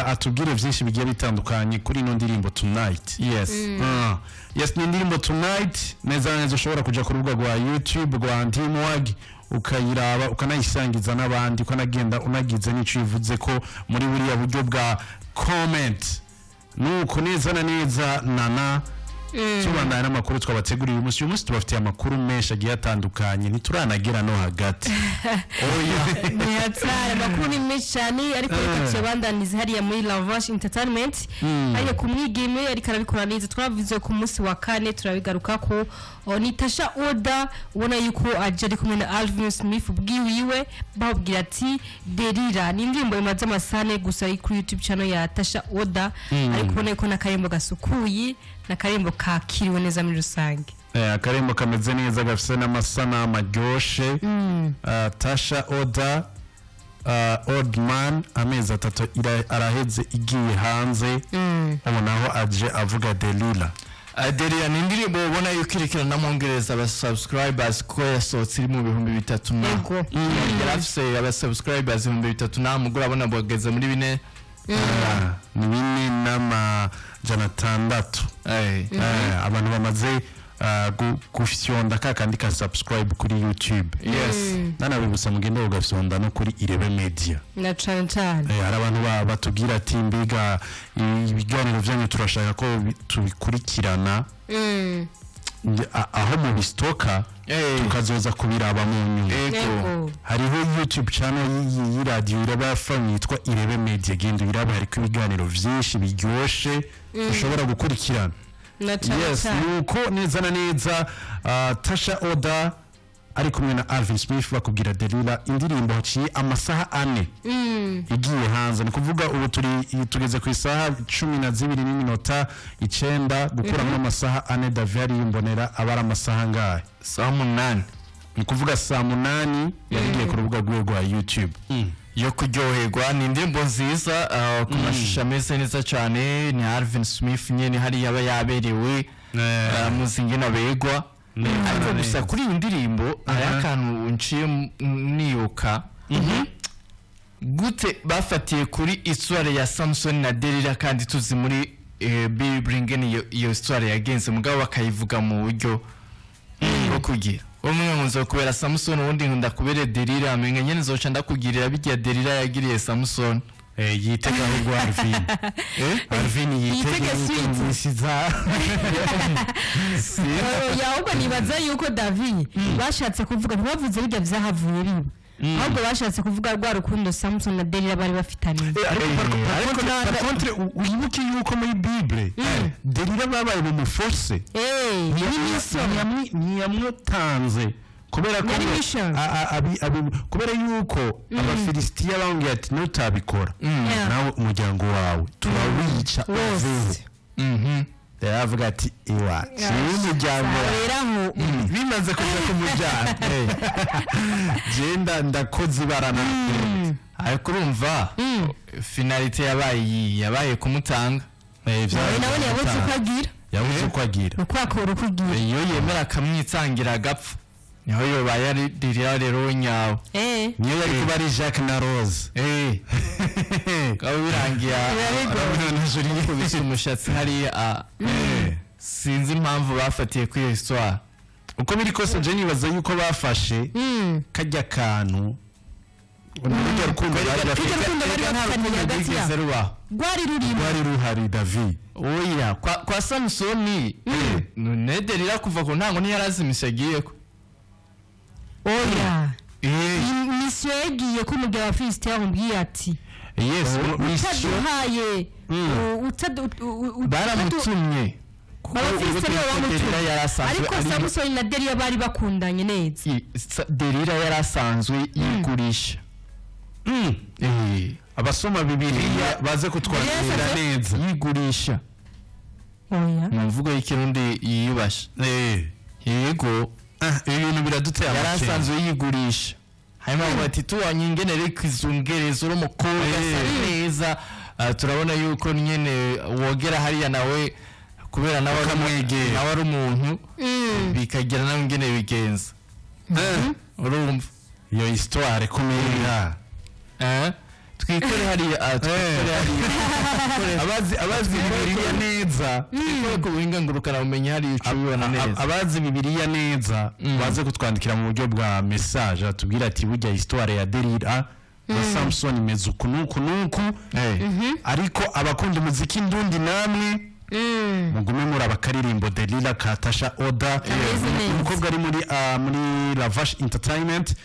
atubwire vyinshi bigiye bitandukanye kuri ino ndirimbo Tonight. Yes. Yes, ni indirimbo Tonight neza na neza ushobora kuja ku rubuga rwa YouTube rwa Andy Mwag ukayiraba, ukanayisangiza n'abandi, ukanagenda unagize n'ico ivuze ko muri buriya buryo bwa comment. Nuko neza na neza nana tubandana n'amakuru twabateguriye uyu munsi. Uyu munsi tubafitiye amakuru menshi agiye atandukanye, ntituranagera no hagati. Oya. Ntiyatsaye, amakuru ni menshi cyane, ariko reka tuyabandanize hariya muri Lavash Entertainment, hariya ku mwigeme ariko arabikora neza. Twavuze ku munsi wa kane, turabigaruka ko ni Tasha Oda, ubona yuko aje ari kumwe na Alvin Smith ubwiwiwe, babwira ati Derira. Ni indirimbo imaze amasane gusa iri kuri YouTube channel ya Tasha Oda, ariko ubona yuko n'akarimbo gasukuye, n'akarimbo kakiriwe neza muri rusange. Akarembo kameze neza, gafise n'amasanamu aryoshe. Tasha Oda, Old Man, amezi 3 araheze igiye hanze, ubonaho aje avuga Delila. Delila ni indirimbo ubona yuko iriko iranamwongereza aba subscribers, kuko yasohotse iri mu 3000 na yari afise aba subscribers 3000 na mugura, abona bwageze muri 4. Ni 4,600. Abantu bamaze gufyonda ka kandi ka subscribe kuri YouTube. Nanabibutsa mugende ugafyonda no kuri Irebe Media. Na cane cane. Hari abantu batubwira ati mbega ibiganiro byanyu turashaka ko tubikurikirana aho mubisitoka, tukazoza kubiraba mu nyuma. Hariho YouTube channel y'iradiyo Irebe FM yitwa Irebe Media, genda uyirabe, hariko ibiganiro vyinshi biryoshe ushobora gukurikirana. Na cane Yes. cane. Nuko neza na neza, Tasha Oda. Ari kumwe na Alvin Smith, bakubwira Delila, indirimbo haciye amasaha 4 igiye hanze. Ni kuvuga ubu turi tugeze ku isaha 12:09, gukuramo amasaha 4, David arimbonera aba ari amasaha angahe? Saa 8. Ni kuvuga saa 8 yarigiye ku rubuga rwiwe rwa YouTube. Yo kuryoherwa, ni indirimbo nziza ku mashusho ameze neza cyane. Ni Alvin Smith nyene hariya aba yaberewe, muzi ingene abegwa. Ariko gusa kuri iyi ndirimbo hariho akantu nciye nibuka gute bafatiye kuri histoire ya Samson na Delila, kandi tuzi muri Bible ingene iyo histoire yagenze, mugabo bakayivuga mu buryo bwo kugira umwe ngo nzokubera Samson, uwundi ngo ndakubere Delila, amenye nyene nzoca ndakugirira bijya Delila yagiriye Samson. Yitega ahubwo Alvin, Alvin yitege Yitege yuko sweet. mu minsi iza. Oya, ahubwo nibaza yuko David bashatse kuvuga, ntibavuze bijya byahavuye biba, ahubwo bashatse kuvuga rwa rukundo Samson na Delila bari bafitanye. Ariko par contre wibuke yuko muri Bible Delila babaye bumuforce. Ni mission. Ntiyamwitanze kubera ko Yari mission. Kubera yuko Abafilisitiya bambwiye ati: "Nutabikora, nawe umuryango wawe turawica Wose. uveho." Rero avuga ati: "Iwa jewe umuryango wawe Rero bimaze kuja ku muryango, jenda ndakoze ibarana." Ariko urumva finalité yabaye iyi, yabaye kumutanga. Nawe yabuze uko agira. Yabuze uko agira. Uko akora uko ugira. Iyo yemera akamwitangira agapfa, niho yobaye ari Delila rero nyawe. Niyo yari kuba ari Jacques na Rose. Kaba birangiye Romeo na Juliet. Kubise umushatsi hariya, sinzi impamvu bafatiye kuri iyo histoire. Uko biri kose, je nibaza yuko bafashe kajya kantu, urujya rukundo bari bafite. Rujya rukundo bari Erega nta bafitaniye rukundo hagati rwigeze yabo. rubaho. Rwari rurimo. Rwari ruhari, David. Oya, kwa Samusoni none Delila kuva ku ntango ntiyarazi imisi agiyeko. Oya, mission yagiye ko umugabo wa Filisitiya yamubwiye ati: Yes, mission. "Utaduhaye Baramutumye. Abafilisitiya nibo Delila bamutumye. yari asanzwe Ariko Samusoni na Delila bari bakundanye neza. Delila yari asanzwe yigurisha. Abasoma Bibiliya baze kutwakira Yes, neza. Yigurisha Oya. mu mvugo y'Ikirundi yiyubashe. Yego. Ah, ibi bintu biraduteye Yari amakenga. asanzwe yigurisha, hanyuma bavuga ati: "Tubonye ingene rero izungereza uri umukobwa asa neza, turabona yuko nyene wogera hariya nawe kubera nawe Ukamwegera. nawe ari umuntu, bikagira nawe ingene bigenza." Urumva Iyo histoire kumenya. Twikore hariya, twikore hariya. Abazi Bibiliya neza. Twikore ku buhinga ngurukana bumenyi hariya, uca ubibona neza. Abazi Bibiliya neza baze kutwandikira mu buryo bwa message, atubwira ati: "Burya histoire ya Delila na Samson imeze uku nuku nuku." Ariko abakunda umuziki ndundi namwe mugume muri abakaririmbo Delila ka Tasha Oda. Kameze neza. Umukobwa ari muri Lavash Entertainment.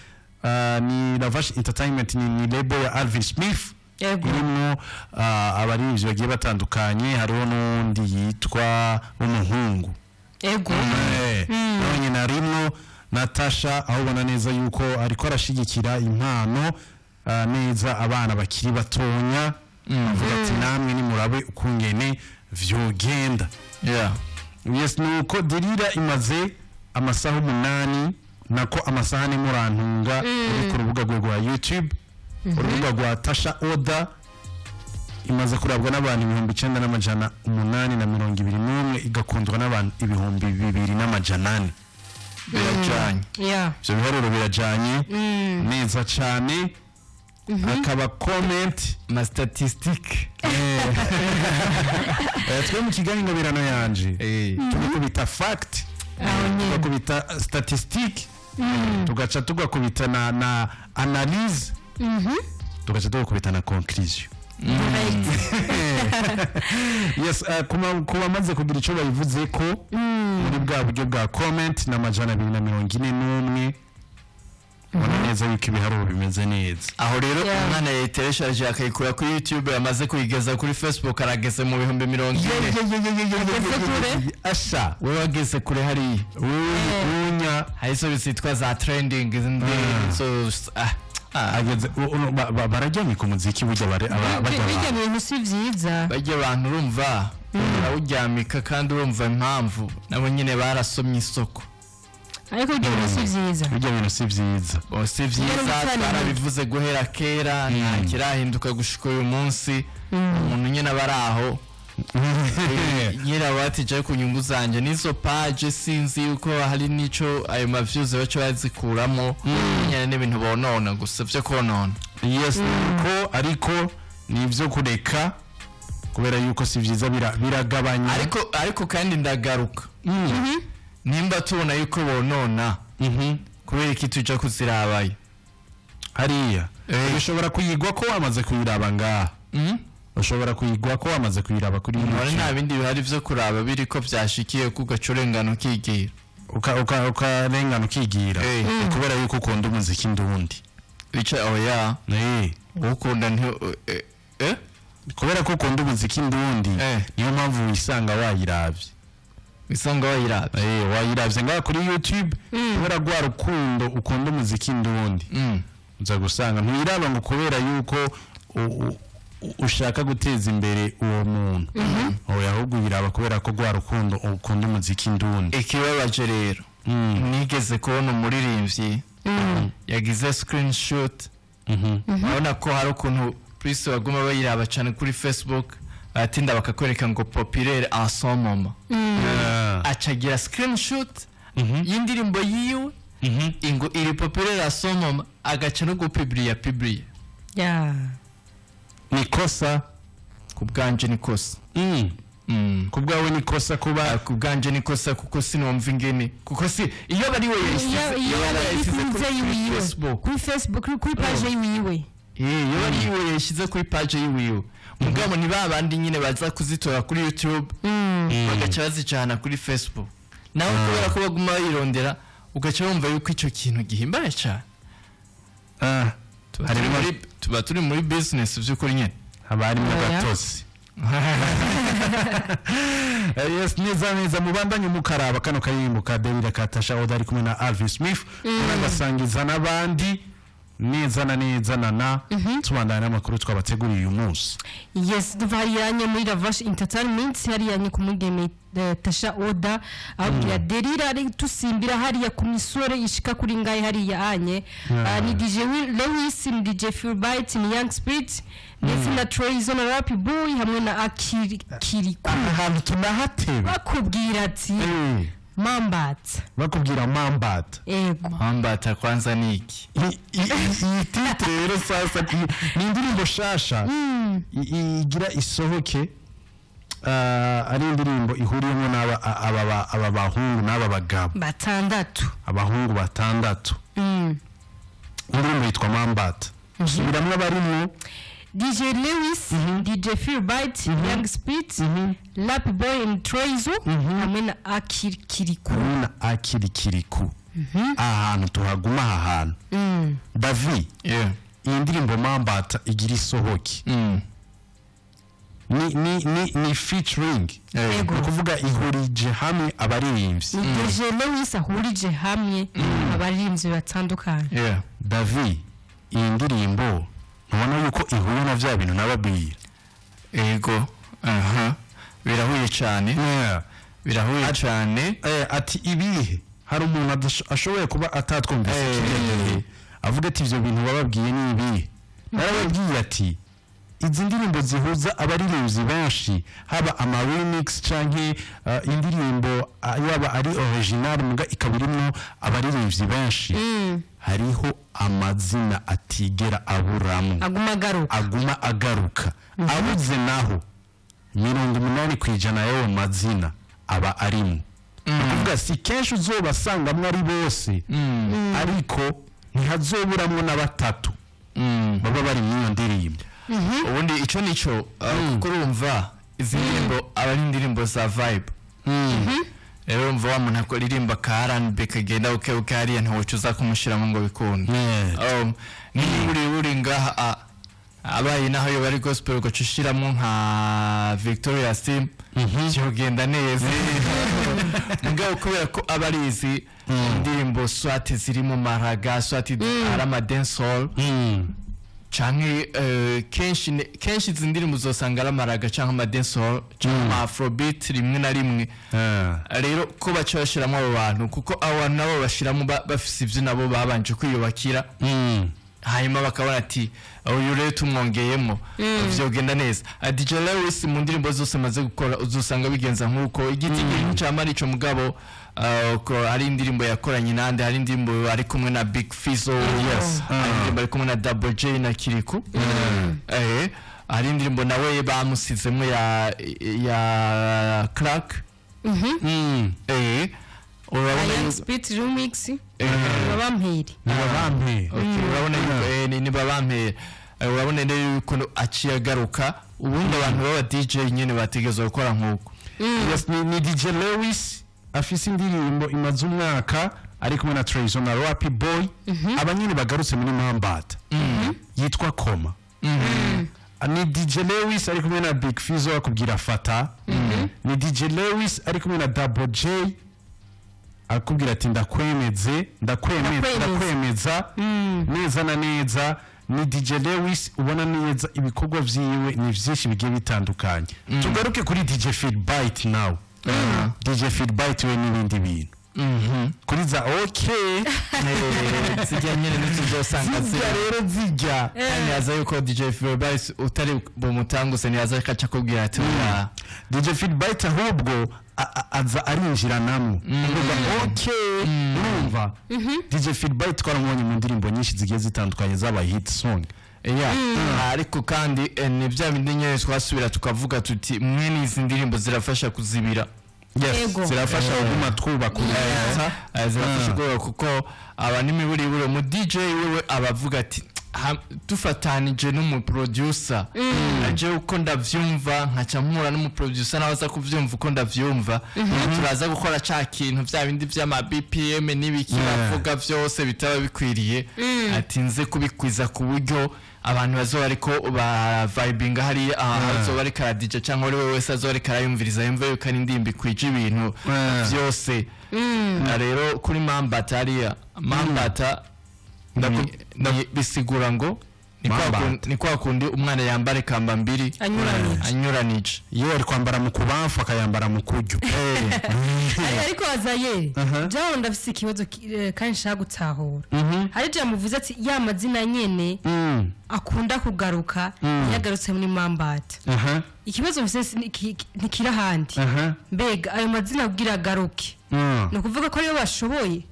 Ni Lavash Entertainment, ni label ya Alvin Smith irimo abaririmbyi bagiye batandukanye, hariho n'undi yitwa w'umuhungu. Nawe nyine harimwo Natasha, aho ubona neza yuko ariko arashyigikira impano neza, abana bakiri batonya, avuga ati: "Namwe nimurabe ukungene vyogenda." Yes, nuko Delila imaze amasaha 8, nako amasaha 4, murantunga, uri ku rubuga rwe rwa YouTube, urubuga rwa Tasha Oda. Imaze kurabwa n'abantu 9821, igakundwa n'abantu 2400. Birajanye. Ibyo biharuro birajanye neza cyane, akaba comment Ma statistique. Twe mu Kigali Ingabirano yanje tugakubita fact, Aho nyene. tugakubita statistique, tugaca tugakubita na analyse, tugaca tugakubita na conclusion. Yes, ku bamaze kugira icyo babivuze ko muri bwa buryo bwa comment ni 241. Ubona neza yuko ibiharuro bimeze neza. Aho rero umwana yayiteresheje akayikura kuri YouTube, yamaze kuyigeza kuri Facebook, arageze mu 40,000. Ageze kure. Asha. We wageze kure hariya. Unya. Hari izo zitwa za trending izindi zo Ageze barajyanye ku muziki burya bajya Bijya abantu. bintu si byiza. Bajya abantu urumva barawuryamika, kandi urumva impamvu nabo nyine barasomye isoko. Ariko ibyo bintu si byiza. Bijya bintu si byiza. Oh, si byiza. Cyane. Twarabivuze guhera kera, nta kirahinduka gushika uyu munsi. Umuntu nyine aba ari aho nyine aba aticaye ku nyungu zanjye n'izo page, sinzi yuko hari n'ico ayo ma views baca bazikuramo nyine, n'ibintu bonona gusa byo konona. Yes, ko ariko ni ibyo kureka kubera yuko si byiza, biragabanya. Ariko kandi ndagaruka, nimba tubona yuko bonona, kubera iki tuja kuzirabayo? Hariya ushobora kuyigwa ko wamaze kuyiraba ngaha, ushobora kuyigwa ko wamaze kuyiraba kuri None YouTube. nta bindi bihari vyo kuraba biriko vyashikiye ku gacurengano ukigira? Ukarengana ukigira. Kubera yuko ukunda umuziki ndundi. Bica oya. Ukunda nti eh? Kubera ko ukunda umuziki ndundi, niyo mpamvu wisanga wayiravye. Wisanga wayiravye. Wayiravye ngaha kuri YouTube kubera rwa rukundo ukunda umuziki ndundi. Uza gusanga ntuyiraba ngo kubera yuko ushaka guteza imbere uwo muntu. Oya, ahubwo uyiraba kubera ko rwa rukundo ukunda umuziki ndundi. Ikibabaje rero, nigeze kubona umuririmbyi yagize screenshot. Urabona ko hari ukuntu plus baguma bayiraba cyane kuri Facebook, baratinda bakakwereka ngo populaire en ce moment. Acagira screenshot y'indirimbo yiwe ingo iri populaire en ce moment, agaca no gupubliya publiya. Ni kosa. Ku bwanje ni kosa. Ku bwawe ni kosa kuba Ku bwanje ni kosa, kuko sinumva ingene, kuko si iyo bari we yayisize, iyo iyo aba bari yayisize ikunze kuri yiwiwe Facebook, kuri Facebook, kuri page yiwiwe. Iyo bari yiwe yayishyize kuri page yiwiwe, mugabo ni ba bandi nyine baza kuzitora kuri YouTube bagaca bazicana kuri Facebook nawe, kubera ko baguma bayirondera, ugaca wumva yuko icyo kintu gihimbaye cyane. Tuba turi muri business by'ukuri nyine. Haba harimo Oya. agatotsi. Yes, neza neza, mubandanye mukaraba kano karirimbo ka David Katasha Oda ari kumwe na Alvin Smith, munagasangiza n'abandi neza na neza na tubandana n'amakuru twabateguriye uyu munsi. Yes, duva hariyanye muri Lavash Entertainment, hariyanye ku mugeme Tasha Oda ababwira Derira, ari tusimbira hariya ku misore ishika kuri ngaye hariya anye. Ni DJ Lewis, ni DJ Philbright, ni Young Spirit ndetse na Trayzon na Rap Boy hamwe na Akiri Kiriku. Ahantu tunahatebe. Bakubwira ati Mambata. Bakubwira Mambata. Ego. Mambata kwanza ni iki? Iyi titre rero sasa ni indirimbo shasha igira isohoke, ari indirimbo ihuriyemo n'aba aba bahungu n'aba bagabo batandatu. Abahungu batandatu. Indirimbo yitwa Mambata, subiramwo abarimwo. DJ Lewis, DJ Philbright, Young Spirit, Rap Boy and Troizo hamwe na Akiri Kiriku. Hamwe na Akirikiriku. Aha hantu tuhaguma, aha hantu, Davi, iyi ndirimbo Mambata igira isohoke ni featuring, Yego. ni ukuvuga ihurije hamwe abaririmbyi. Ni DJ Lewis ahurije hamwe abaririmbyi batandukanye. Davi, iyi ndirimbo ntubona yuko ihuye na bya bintu nababwira? Ego, aha birahuye cyane, birahuye cyane. Ati ibihe hari umuntu ashoboye kuba atatwumvise kiriya gihe, avuga ati ibyo bintu bababwiye ni ibihe? Narababwiye ati izi ndirimbo zihuza abaririmbyi benshi, haba ama remix canke indirimbo yaba ari original muga ikaba irimwo abaririmbyi benshi, hariho amazina atigera aburamwo. Aguma agaruka. Aguma agaruka. Abuze naho, 80% y'ayo mazina aba arimo. Ni ukuvuga si kenshi uzobasangamwo ari bose, ariko ntihazoburamwo na batatu baba bari muri iyo ndirimbo. Ubundi icyo nicyo, kuko urumva izi ndirimbo aba ari indirimbo za vibe. Rero urumva wa muntu akoririmba ka R&B kagenda buke buke hariya, ntiwoca uza kumushiramo ngo bikunde. Niba uri ngaha, abaye naho yoba ari gospel, ugaca ushiramo nka Victoria Sim, cyogenda neza. Mugabo kubera ko aba arizi indirimbo soit ziri mu ma ragga, soit ari ama dancehall, canke kenshi izi ndirimbo uzosanga ari ama ragga canke ama dancehall canke ama afrobeat rimwe na rimwe. Rero ko baca bashiramo abo bantu, kuko abo bantu nabo bashiramo bafise ivyo nabo babanje kwiyubakira, hanyuma bakabona ati uyu rero tumwongeyemo vyogenda neza. DJ Lewis mu ndirimbo zose amaze gukora uzosanga bigenza nk'uko igiti ncama arico. Mugabo ko hari indirimbo yakoranye nande, hari indirimbo ari kumwe na Big Fizzo, hari indirimbo ari kumwe na Double J na Kiriku, hari indirimbo nawe bamusizemo ya Clark. Urabona Young yuko Speed remix babampere. Nibabampe. Okay, urabona yuko ni babampera. Urabona rero yuko aciye agaruka. Ubundi abantu b'aba DJ nyene bategerezwa gukora nk'uko. Yes, ni DJ Lewis afise indirimbo imaze umwaka ari kumwe na Trayson na Rappy Boy, aba nyine bagarutse muri Mambata, yitwa Koma. Ni DJ Lewis ari kumwe na Big Fizzo akubwira fata. Ni DJ Lewis ari kumwe na Double J akubwira ati ndakwemeze, ndakwemeza. Ndakwemeza. Ndakwemeza neza na neza. Ni DJ Lewis ubona neza ibikorwa vyiwe ni vyinshi bigiye bitandukanye. Tugaruke kuri DJ Philbyte now. DJ Philbyte we n'ibindi bintu kuri za okay. Zijya nyene ntituzosanga Zijya rero zijya. Kandi yaza yuko DJ Philbyte utari bumutanguse, ntiyaza akaca akubwira ati oya. DJ Philbyte ahubwo aza arinjiranamo uvuga okay. Urumva DJ Philbyte twaramubonye mu ndirimbo nyinshi zigiye zitandukanye zabaye hit song. Yeah. Ariko kandi ni bya bindi nyene twasubira tukavuga tuti mwene izi ndirimbo zirafasha kuzibira. Yes. Ego. Zirafasha kuguma twubaka urwibutsa. Zirafasha kubera kuko aba n'imiburiburi mu DJ wewe aba avuga ati dufatanije n'umuproducer aje uko ndavyumva, nkaca mpura n'umuproducer nawe aza kuvyumva uko ndavyumva, turaza gukora ca kintu vya bindi vy'ama BPM n'ibiki bavuga vyose bitaba bikwiriye, ati nze kubikwiza ku buryo abantu bazoba ariko ba vibinga hariya aha azoba ariko ara DJ cyangwa uri we wese azoba ariko arayumviriza yumve yuko ari indirimbo ikwije ibintu vyose. Rero kuri Mambata hariya, Mambata bisigura ngo ni kwa Mambata. ni kwa kundi umwana yambara ikamba mbiri. Anyuranije. Anyuranije. Iyo ari kwambara mu kubamfu akayambara mu kuryo. Ariko azayeri jaho ndafise ikibazo kandi nshaka gutahura. Hari ijambo uvuze ati ya mazina nyene akunda kugaruka yagarutse muri Mambata. Ikibazo mfise ntikiri ahandi. Mbega ayo mazina kugira agaruke, ni ukuvuga ko ariyo bashoboye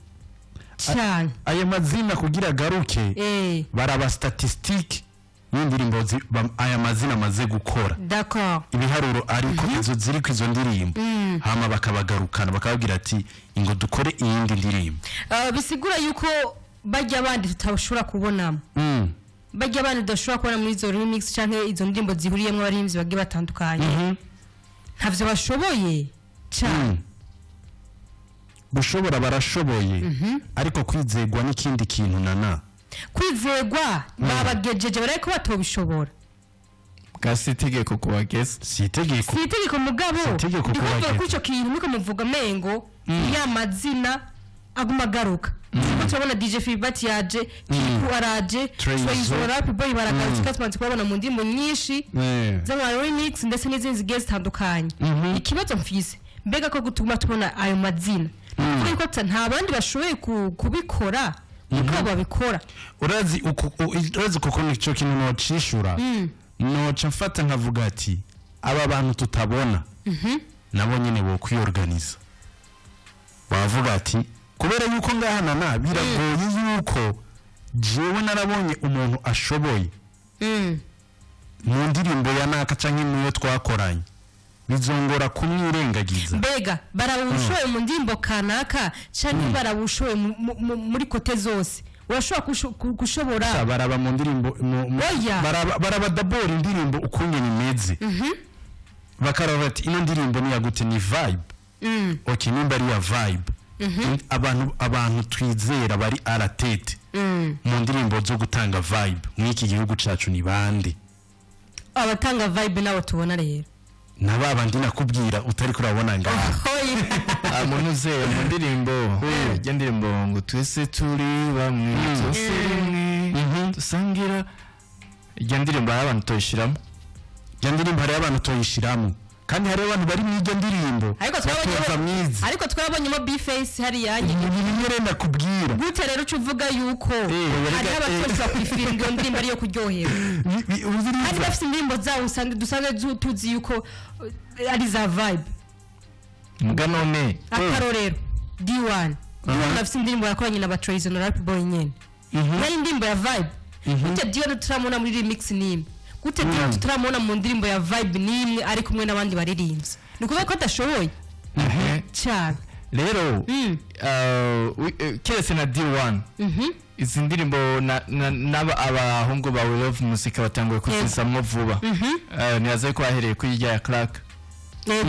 cyane? Ayo mazina kugira agaruke, baraba statistique y'indirimbo aya mazina amaze gukora, ibiharuro ariko izo ziri ku izo ndirimbo, hama bakabagarukana bakababwira ati ingo dukore iyindi ndirimbo. Bisigura yuko bajya bandi tutashobora kubonamo, bajya abandi tudashobora kubona muri izo remix canke izo ndirimbo zihuriyemo abaririmbyi bagiye batandukanye, ntavyo bashoboye cyane? Gushobora barashoboye, ariko kwizegwa n'ikindi kintu nana. Kwizegwa babagejeje bariko batobishobora. Bwa si itegeko kubageza. Si itegeko. Si itegeko mugabo. Si itegeko ndikuvuga kubageza. ko ico kintu niko muvuga mengo ya mazina aguma agaruka, kuko turabona DJ Philbert yaje, Kiriku araje, Treyzo. Treyzo, Rap Boy baragarutse, kandi tumaze kubabona mu ndirimbo nyinshi z'ama remix ndetse n'izindi zigiye zitandukanye. Ikibazo mfise, mbega ko gutuma tubona ayo mazina, ni ukuvuga ko nta bandi bashoboye kubikora uko babikora? Urazi kuko nico kintu nocishura, noca mfata nkavuga ati aba bantu tutabona nabo nyene bo kwiorganiza, bavuga ati kubera yuko ngaha nana biragoye yuko jewe narabonye umuntu ashoboye mu ndirimbo ya naka canke muyo twakoranye, bizongora kumwirengagiza. Mbega barabushoboye mu ndirimbo kanaka canke barabushoboye muri côté zose? Urashobora gushobora Baraba mu ndirimbo Oya. baraba d'abord indirimbo ukungene imeze, bakaraba ati ino ndirimbo ni yagute, ni vibe. Okay, nimba ari iya vibe, abantu twizera bari à la tête mu ndirimbo zo gutanga vibe mw'iki gihugu cacu ni bande? Abatanga vibe nabo tubona rero. Na ba bandi nakubwira utari kurabona ngaha. Ah, munuze mu ndirimbo, ijya ndirimbo ngo twese turi bamwe, twese rimwe dusangira, ijya ndirimbo hari abantu tuyishyiramo. Iyo ndirimbo hariho abantu tuyishiramo, kandi hariho abantu bari mu iryo ndirimbo Ariko batoza twabonye mwiza. Ariko twabonyemo B-Face hariya. Ni bimwe rero ndakubwira. Gute rero uca uvuga yuko hariho abatosha kwifiringa iyo ndirimbo ariyo kuryoherwa Umviriza. kandi bafite indirimbo zabo usanga dusanzwe tuzi yuko ari za vibe? Mbwa none Akarorero, D1. D1 afite indirimbo yakoranye na Batrayson na Rap Boy nyene, yari indirimbo ya vibe. Gute D1 turamubona muri remix n'imwe? Gute D1 turamubona mu ndirimbo ya vibe n'imwe ari kumwe n'abandi baririmbyi? Ni ukuvuga ko adashoboye cyane? Rero keretse na D1, izi ndirimbo n'aba abahungu ba We Love Muzika batanguye kuzizamwo vuba. Nibaza ko bahereye kuri irya ya Clark. We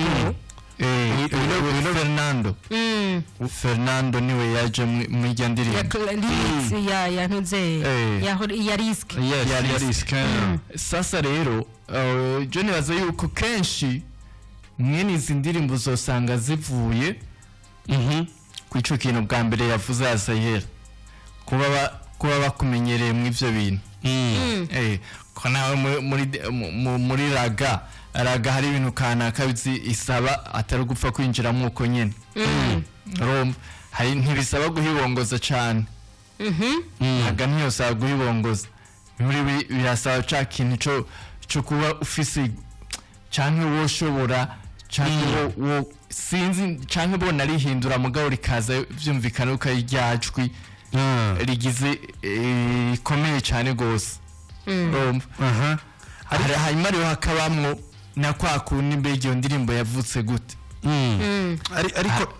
Love Fernando. Fernando niwe yaje muri irya Ya ndirimbo. Remix ya ntuze ya Risk. Yes. Ya Ya Risk. Risk. Sasa rero jo nibaza yuko kenshi mwene izi ndirimbo uzosanga zivuye ku ico kintu bwa mbere yavuze ya Zahera, kuba bakumenyereye mu ivyo bintu. Ko nawe muri ragga hari ibintu kanaka bizi isaba atari gupfa kwinjiramo uko nyene. Urumva, hari ntibisaba guhibongoza cane. Ragga ntiyosaba guhibongoza muri birasaba ca kintu co kuba ufise canke woshobora canke wo sinzi canke bona rihindura, mugabo rikaza vyumvikana uko ari ryajwi rigize rikomeye cane gose. Urumva? Aha. Hanyuma rero hakabamwo na kwa kundi, mbega iyo ndirimbo yavutse gute? Ariko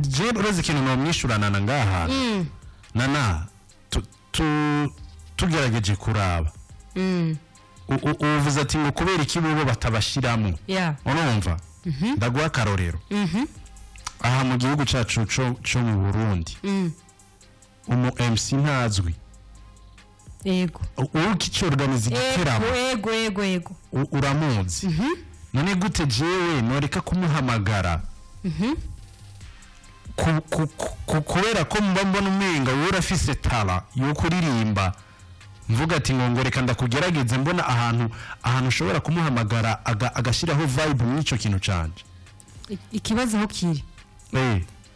je uretse ikintu nomwishuranana ngaha nana tugerageje kuraba, uvuze ati ngo kubera iki bobo batabashiramo? Urumva, ndaguha akarorero. Aha mu gihugu cacu co mu Burundi, umu MC ntazwi. Ukicorganiza igiteramo Ego ego ego. Uramuzi. None gute jewe noreka kumuhamagara kubera ko mba mbona umenga wowe urafise talent yo kuririmba, mvuga ati ngo reka ndakugerageze, mbona ahantu ushobora kumuhamagara agashyiraho vibe muri ico kintu canje? Ikibazo aho kiri,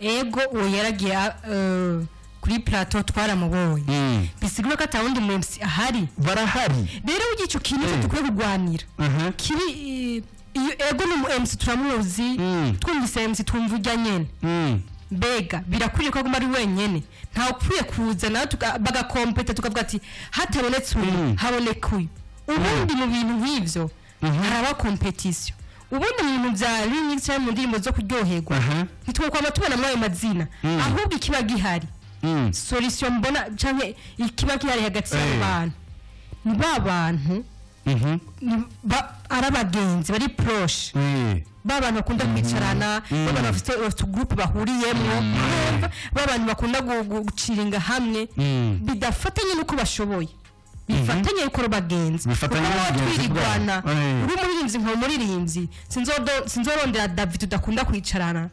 ego, uwo yaragiye kuri plateau twaramubonye. Bisigura ko atawundi mu MC ahari? Barahari. Rero burya ico kintu cyo dukwiye kurwanira kiri iyo ego ni umu MC turamuzi. Twumvise MC twumva ujya nyene. Mbega birakwiriye ko aguma ari wenyene? Ntawe ukwiye kuza nawe bagakompeta, tukavuga ati hatabonetse uyu, haboneka uyu. Ubundi mu bintu nk'ivyo haraba compétition. Ubundi mu bintu bya remix cyangwa mu ndirimbo zo kuryoherwa, ntitwokwama tubona muri ayo mazina. Ahubwo ikiba gihari, solution mbona canke ikiba gihari hagati y'abo bantu, ni ba bantu ari abagenzi bari proche, ba bantu bakunda kwicarana, ba bantu bafite groupe bahuriyemo, urumva? Ba bantu bakunda guciringa hamwe. Bidafatanye n'uko bashoboye, bifatanye yuko ari bagenzi. Bifatanye Kuko n'ubugenzi twirigwana, bwabo. Uri umuririmbyi nkaba umuririmbyi, sinzorondera David tudakunda kwicarana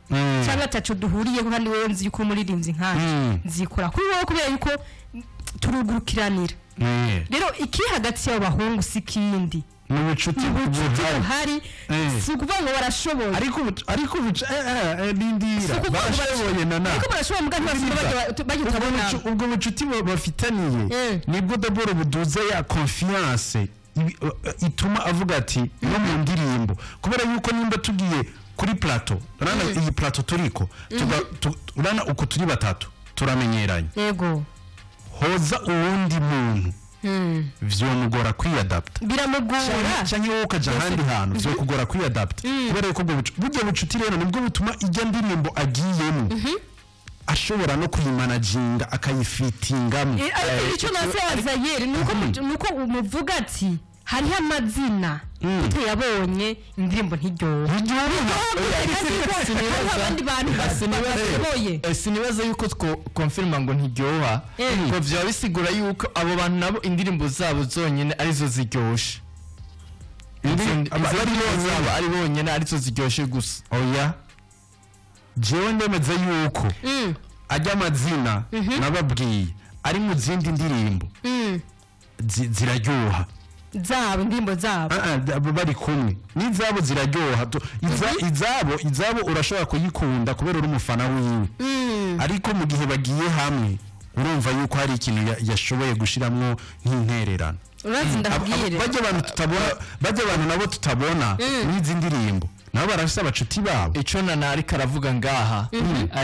cyangwa ataco duhuriyeho, kandi wowe nzi yuko umuririmbyi nkanje. Nzikora kuri wowe kubera yuko turugurukiranira. Rero ikiri hagati y'abo bahungu si kindi, Ni ubucuti ubucuti buhari. buhari. Si ukuvuga ngo barashoboye. Ariko ubu nindira. Si ukuvuga ngo Barashoboye nana. Ariko barashoboye, muga ntibasoma. Ubwo Bajya utabona. Ubwo bucuti bafitaniye nibwo d'abord buduza ya confiance ituma avuga ati no mu ndirimbo, kubera yuko nimba tugiye kuri plateau, urabona iyi plateau turiko, urabona uko turi batatu turamenyeranye. Hoza uwundi muntu, vyomugora kwiyadapta. Biramugora. Canke wowe ukaja ahandi hantu, vyokugora kwiyadapta, kubera yuko ubwo burya bucuti rero nibwo butuma ijya ndirimbo agiyemo ashobora no kuyimanaginga akayifitingamo. Ariko icyo nase Zayeri ni uko umuvuga ati Hariho amazina tutayabonye, indirimbo ntiryoha. Hariho abandi bantu bashoboye. Sinibaza yuko two confirma ngo ntiryoha, ngo vyaba bisigura yuko abo bantu nabo indirimbo zabo zonyene arizo ziryoshe. Izo bari ndirimbo bonyene. zabo ari bonyene arizo ziryoshe gusa. Oya, jewe ndemeza yuko ajya amazina nababwiye ari mu zindi ndirimbo ziraryoha. Zabo, indirimbo zabo. Ah, ah, bari kumwe n'izabo ziraryoha. Izabo urashobora kuyikunda kubera uri umufana wiwe, ariko mu gihe bagiye hamwe urumva yuko hari ikintu yashoboye gushiramwo nk'intererano. Urazi, ndabwire. Bajya abantu tutabona, bajya abantu nabo tutabona n'izi ndirimbo, nabo barafise abacuti babo. Ico nana ariko aravuga ngaha,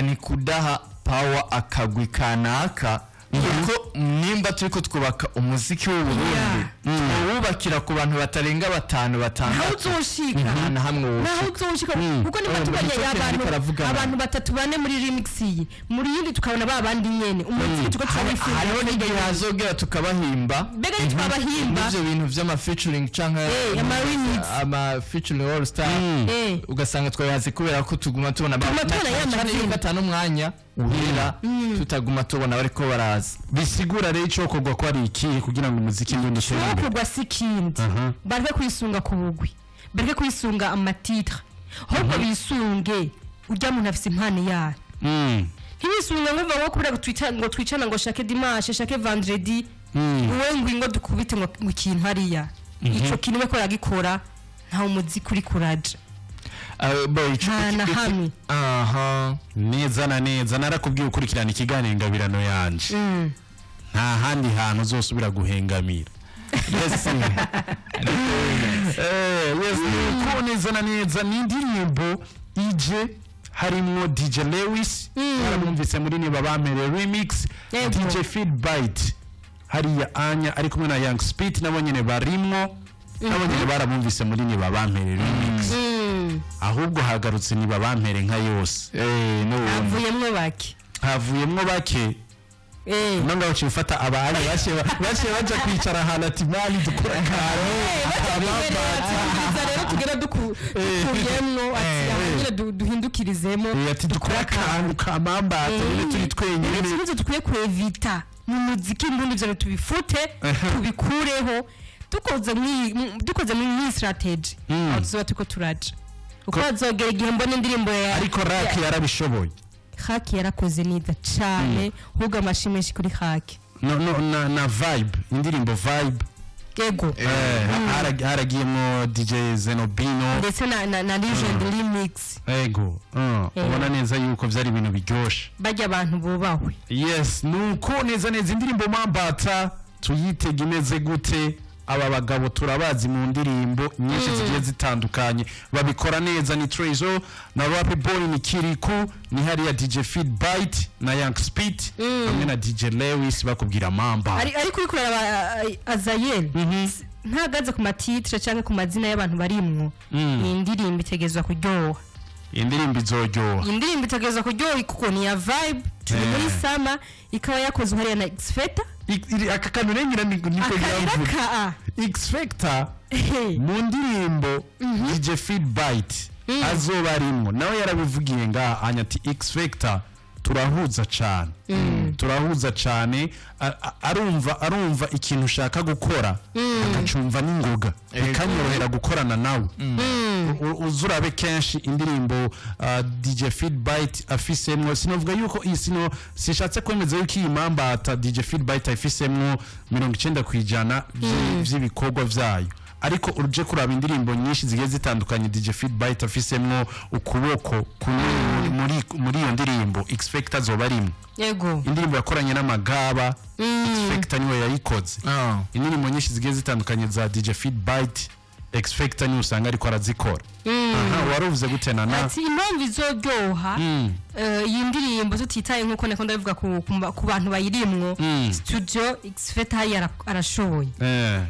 ni kudaha power akagwi kanaka, kuko nimba turiko twubaka umuziki w'Uburundi, tuwubakira ku bantu batarenga batanu, Ntawe batandatu, uzoshika. nta na hamwe Naho woshika. uzoshika, kuko niba Urumva tubonye nicyo kintu abantu ariko aravuga. Abantu batatu, bane muri remix iyi, muri yindi tukabona ba bandi nyene, umuziki tuko turawifuza. Hariho n'igihe hazogera tukabahimba. Mbega ntitwabahimba? N'ivyo bintu vy'ama featuring canke Ama remix. Ama featuring all star, ugasanga twabihaze kubera ko tuguma tubona Tuguma tubona ya cyane mazina. yuko atanu umwanya uhera tutaguma tubona bariko baraza. Bisigura rero icokorwa ko ari ikihe kugira ngo umuziki ndundi utere imbere? Kugwa si ikindi, bareke kwisunga ku bugwi, bareke kwisunga ama titre, ahubwo bisunge urya muntu afise impano yayo. Ntibisunge ngo uva ngo kubera ngo twicana ngo chaque dimanche, chaque vendredi, wowe ngo dukubite ngo ikintu hariya, ico kintu we ko aragikora, nta umuziki uri kuraja. Bo, Nta na hamwe. Aha. Neza na neza, narakubwiye, ukurikirana ikiganiro Ingabirano yanje, nta handi hantu uzosubira guhengamira. Yes. Yes, nuko neza na neza ni indirimbo ije harimwo DJ Lewis, baramwumvise muri Niba Bamere remix. Yego. DJ Feedbite hariya anya ari kumwe na Young Speed, nabo nyene barimwo, nabo nyene baramwumvise muri Niba Bampere remix. Ahubwo hagarutse Niba Bampere nka yose. N'ubundi Havuyemwo bake. Havuyemwo bake. No ngaho uciye ufata abari baciye baja kwicara ahantu ati: "Mani, dukora akantu." Ati: "Rero tugera dukuyemwo," ati: "Aha nyine duhindukirizemo." Ati: "Dukora akantu kamambata nyine turi twenyine." Ikibazo dukwiye kwevita mu muziki mbundi, ivyo tubifute, tubikureho, dukoze muri strategy, aho tuzoba turiko turaja, uko hazogera igihe mbona indirimbo ya Ariko Raki yarabishoboye. Haki yarakoze neza cane, ahubwo amashi menshi kuri Haki. No, na Vibe, indirimbo Vibe. Haragiyemwo DJ Zenobino. Ndetse na Legend remix. Ego, ubona neza yuko vyari ibintu biryoshe. Bajya abantu bubahwe. Yes, nuko neza neza indirimbo Mambata tuyitega imeze gute? Aba bagabo turabazi mu ndirimbo nyinshi zigiye zitandukanye, babikora neza. Ni Trezo na Rap Boy, ni Kiriku, ni hariya DJ Feedbite na Young Speed hamwe na DJ Lewis, bakubwira Mamba. Ariko uriko uraraba Azayel ntagaze ku ma titre canke ku mazina y'abantu barimwo, iyi ndirimbo itegerezwa kuryoha. Indirimbo izoryoha. Iyi ndirimbo itegerezwa kuryoha kuko ni ya vibe, turi muri summer, ikaba yakozwe hariya na X-Factor. Aka kantu rero niko Akarira ngira ka X-Factor mu ndirimbo DJ Feedbite azoba arimwo, nawe yarabivugiye ngaha anya ati: "X-Factor turahuza cane, turahuza cane." Arumva ikintu ushaka gukora akacumva n'ingoga, bikanyorohera gukorana nawe. Uzurabe kenshi indirimbo DJ Feedbite afisemwo, sinovuga yuko iyi sino sishatse kwemeza yuko iyi Mambata DJ Feedbite afisemwo 90% vy'ibikorwa vyayo, ariko uje kuraba indirimbo nyinshi zigiye zitandukanye DJ Feedbite afisemwo ukuboko kunini muri iyo ndirimbo, X-Factor azoba arimwo. Indirimbo yakoranye n'Amagaba, X-Factor niwe yayikoze. Indirimbo nyinshi zigiye zitandukanye za DJ Feedbite, X-Factor niwe usanga ariko arazikora. Aha waruvuze gute, Nana? Ati impamvu izoryoha iyi ndirimbo, tutitaye nk'uko nako ndabivuga ku bantu bayirimwo, studio X-Factor hariya arashoboye.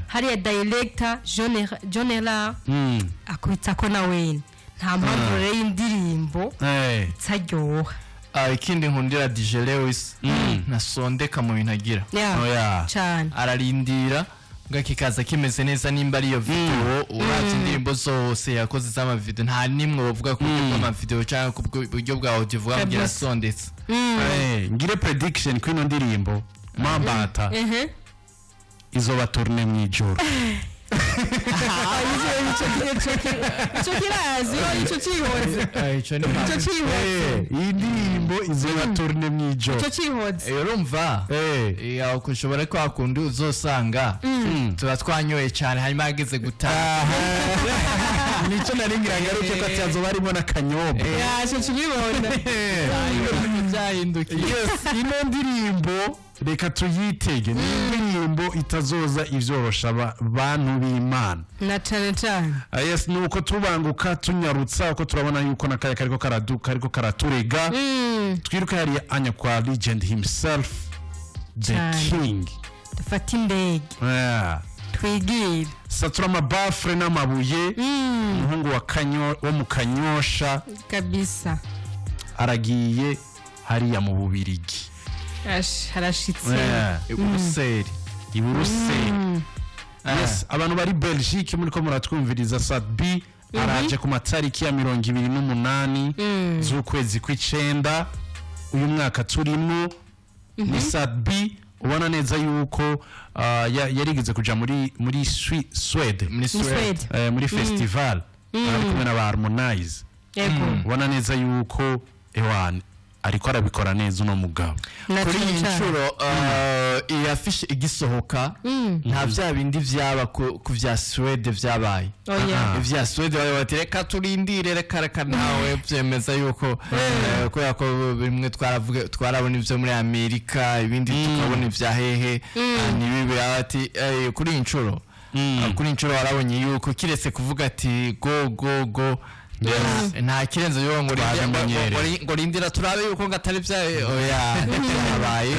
Hariya director John Era akubita ko na wene, nta mpamvu rero y'indirimbo itaryoha. Ikindi nkundira DJ Lewis, ntasondeka mu bintu agira. Yeah, Oya. cane. Ararindira. Nga kikaza kimeze neza. Nimba ariyo video, uravye indirimbo zose yakoze z'amavideo, nta nimwe wovuga ku buryo bw'amavideo cyangwa ku buryo bwa audio vuga ngo irasondetse. Ngire prediction kuri ino ndirimbo Mambata izoba tourné mw'ijoro. Ico kirazi, ico cihoze. Ico ni Ico cihoze. Iyi ndirimbo izoba tourné mw'ijoro. Ico cihoze. Urumva, aho kushobora kwa kundi uzosanga tuba twanyoye cyane, hanyuma hageze gutaha. Nico nari ngira ngaruke ko ati hazoba harimo n'akanyobwa. Ya, ico kibibona. Byahindukiye. Yes, ino ndirimbo reka tuyitege, ni indirimbo itazoza ivyorosha bantu b'Imana. Na cane cane. Ah, yes, ni uko tubanguka tunyarutsa uko turabona yuko n'akaya kariko karaduka, ariko karaturega. Twiruka hariya anya kwa legend himself, the Cyane. king. Dufate indege. Twigire. Satura amabafure n'amabuye, umuhungu wa Kanyo wo mu Kanyosha. Kabisa. Aragiye hariya mu Bubirigi. Ash, harashitse. Buruseli. I Buruseli, yes. Abantu bari Belgique muriko muratwumviriza, Sat B araje ku matariki ya 28 z'ukwezi kw'icenda uyu mwaka turimo. Ni Sat B ubona neza yuko yarigeze kuja muri Swede. Muri Ni Swede. Swede. Muri festival ari kumwe na ba Harmonize. Ubona neza yuko ewan ariko arabikora neza uno mugabo. Na Kuri cane iyi cane. nshuro, iyi afishe igisohoka, nta bya bindi vyaba ku vya Swede vyabaye. Oya. Ivya Swede bari bati reka turindire, reka reka, nawe vyemeza yuko kubera ko bimwe twaravuga, twarabona ivyo muri Amerika, ibindi tukabona ivya hehe, ntibibe ati kuri iyi nshuro, kuri iyi nshuro warabonye yuko kiretse kuvuga ati go go go, nta kirenze yo ngo Twabimenyereye. ngo rindira turabe yuko ngo atari bya, oya, ntibyabaye.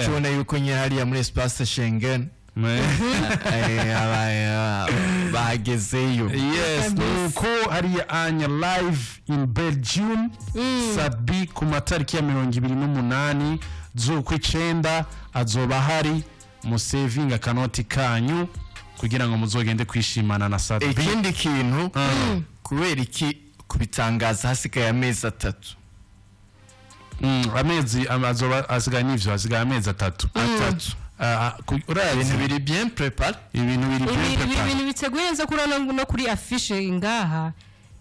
Tubona yuko nyine hariya muri espace Schengen bagezeyo. Yes, nuko hariya anya live in Belgium, Sat B ku matariki ya 28 z'ukw'icenda azoba hari. Musevinga akanoti kanyu kugira ngo muzogende kwishimana na Sat B. Ikindi kintu, kubera iki kubitangaza hasigaye amezi 3? Amezi azoba asigaye, n'ivyo hasigaye amezi 3. 3. Urazi Ibintu biri bien préparé. Ibintu biri bien préparé. Ibintu biteguye neza. Kuri no kuri affiche ngaha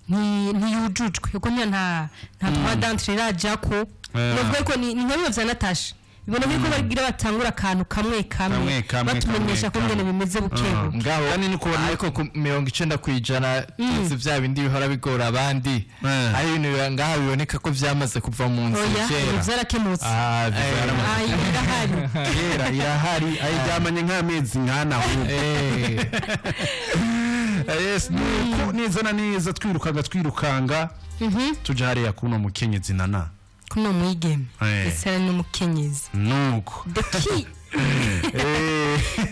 ntiyujujwe kuko nta droit d'entrée irajako. Novuga ko ni nka bimwe vya Natasha, bibona ko bagira batangura akantu kamwe kamwe, Kamwe kamwe, batumenyesha kamwe ko ngene kamwe. bimeze buke buke. Ngaho Kandi ni kubona- ariko ku 90% tuzi vya bindi bihora bigora abandi, ari ibintu ngaha biboneka ko vyamaze kuva mu nzira Oya, kera. ibintu vyarakemutse. Ah, vyaramaze. Ah, irahari. Kera irahari, ayiryamanye nk'amezi nk'ana ahubwo. Yes, nuko neza na neza twirukanga twirukanga tuja hariya kuno mukenyezi nana. Kuno mwigeme ndetse ari n'umukenyezi. Nuko The key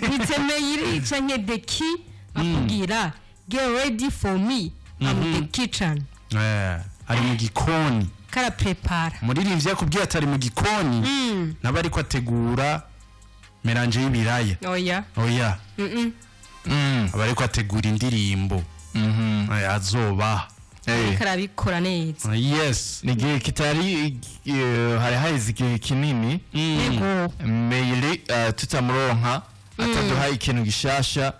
bitemeye canke the key akubwira get ready for me, I'm the kitchen. Ari mu gikoni. Karaprepara. Umuririmbyi yakubwiye atari mu gikoni, naba ariko ategura mélange y'ibiraya. Oya. Oya, aba ariko ategura indirimbo azoba. Karabikora neza. Yes. Ni igihe kitari hari haheze igihe kinini Yego. Meili tutamuronka, ataduha ikintu gishasha,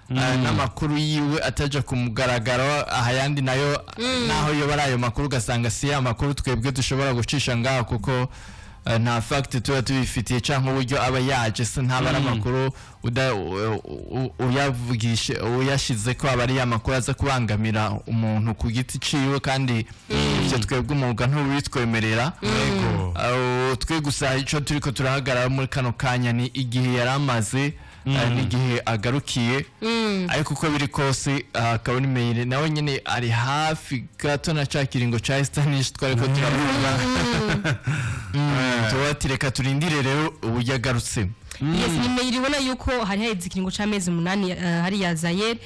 n'amakuru yiwe ataja ku mugaragaro. Ahayandi nayo naho yoba ari ayo makuru, ugasanga si ya makuru twebwe dushobora gucisha ngaho, kuko nta fact tuba tubifitiye canke uburyo aba yaje se ntaba ari amakuru uyavugishe uyashize ko aba ari ya makuru aza kubangamira umuntu ku giti ciwe, kandi ivyo twebwe umwuga ntubitwemerera. Yego. Aho twe gusa icyo turiko turahagarara muri kano kanya ni igihe yari amaze n'igihe agarukiye. Ariko uko biri kose, akaba ni Meili nawe nyine ari hafi gato na ca kiringo ca Estanish twariko turavuga. Tuba ati reka turindire rero uburyo agarutse. Yes, ni Meili ubona yuko hari haheze ikiringo c'amezi 8 hariya Zaire.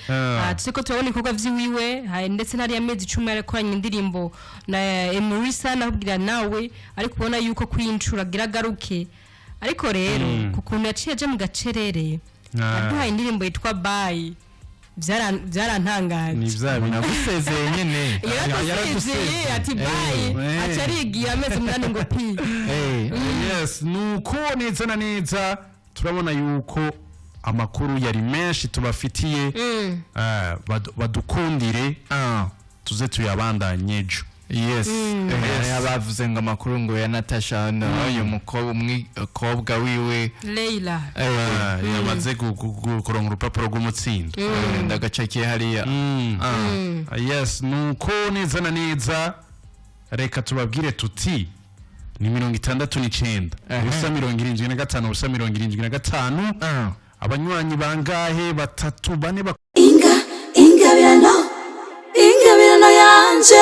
Turiko turabona ibikorwa vyiwiwe, ndetse n'hariya amezi 10 yarakoranye indirimbo na Emurisa nakubwira nawe, ariko ubona yuko kuri iyi ncuro agira agaruke. Ariko rero ku kuntu yaciye aja mu gacerere. Yaduhaye indirimbo yitwa "Bye". Byarantangaje. Ni bya bintu. Nagusezeye nyene. Yaradusezeye ati "Bye", aca arigiye amezi 8 ngo pi. Yes, nuko neza na neza turabona yuko amakuru yari menshi tubafitiye. Badukundire tuze tuyabandanye ejo. Yes. Abavuze ngo amakuru ngo ya Natasha no uyu mukobwa, umukobwa wiwe. Leila. Yamaze kuronka urupapuro rw'umutsindo. Ndagacakiye hariya. Yes, nuko neza na neza reka tubabwire tuti ni 69 ubusa 75 ubusa 75. Abanywanyi bangahe? Batatu, bane. Inga ingabirano, ingabirano yanje.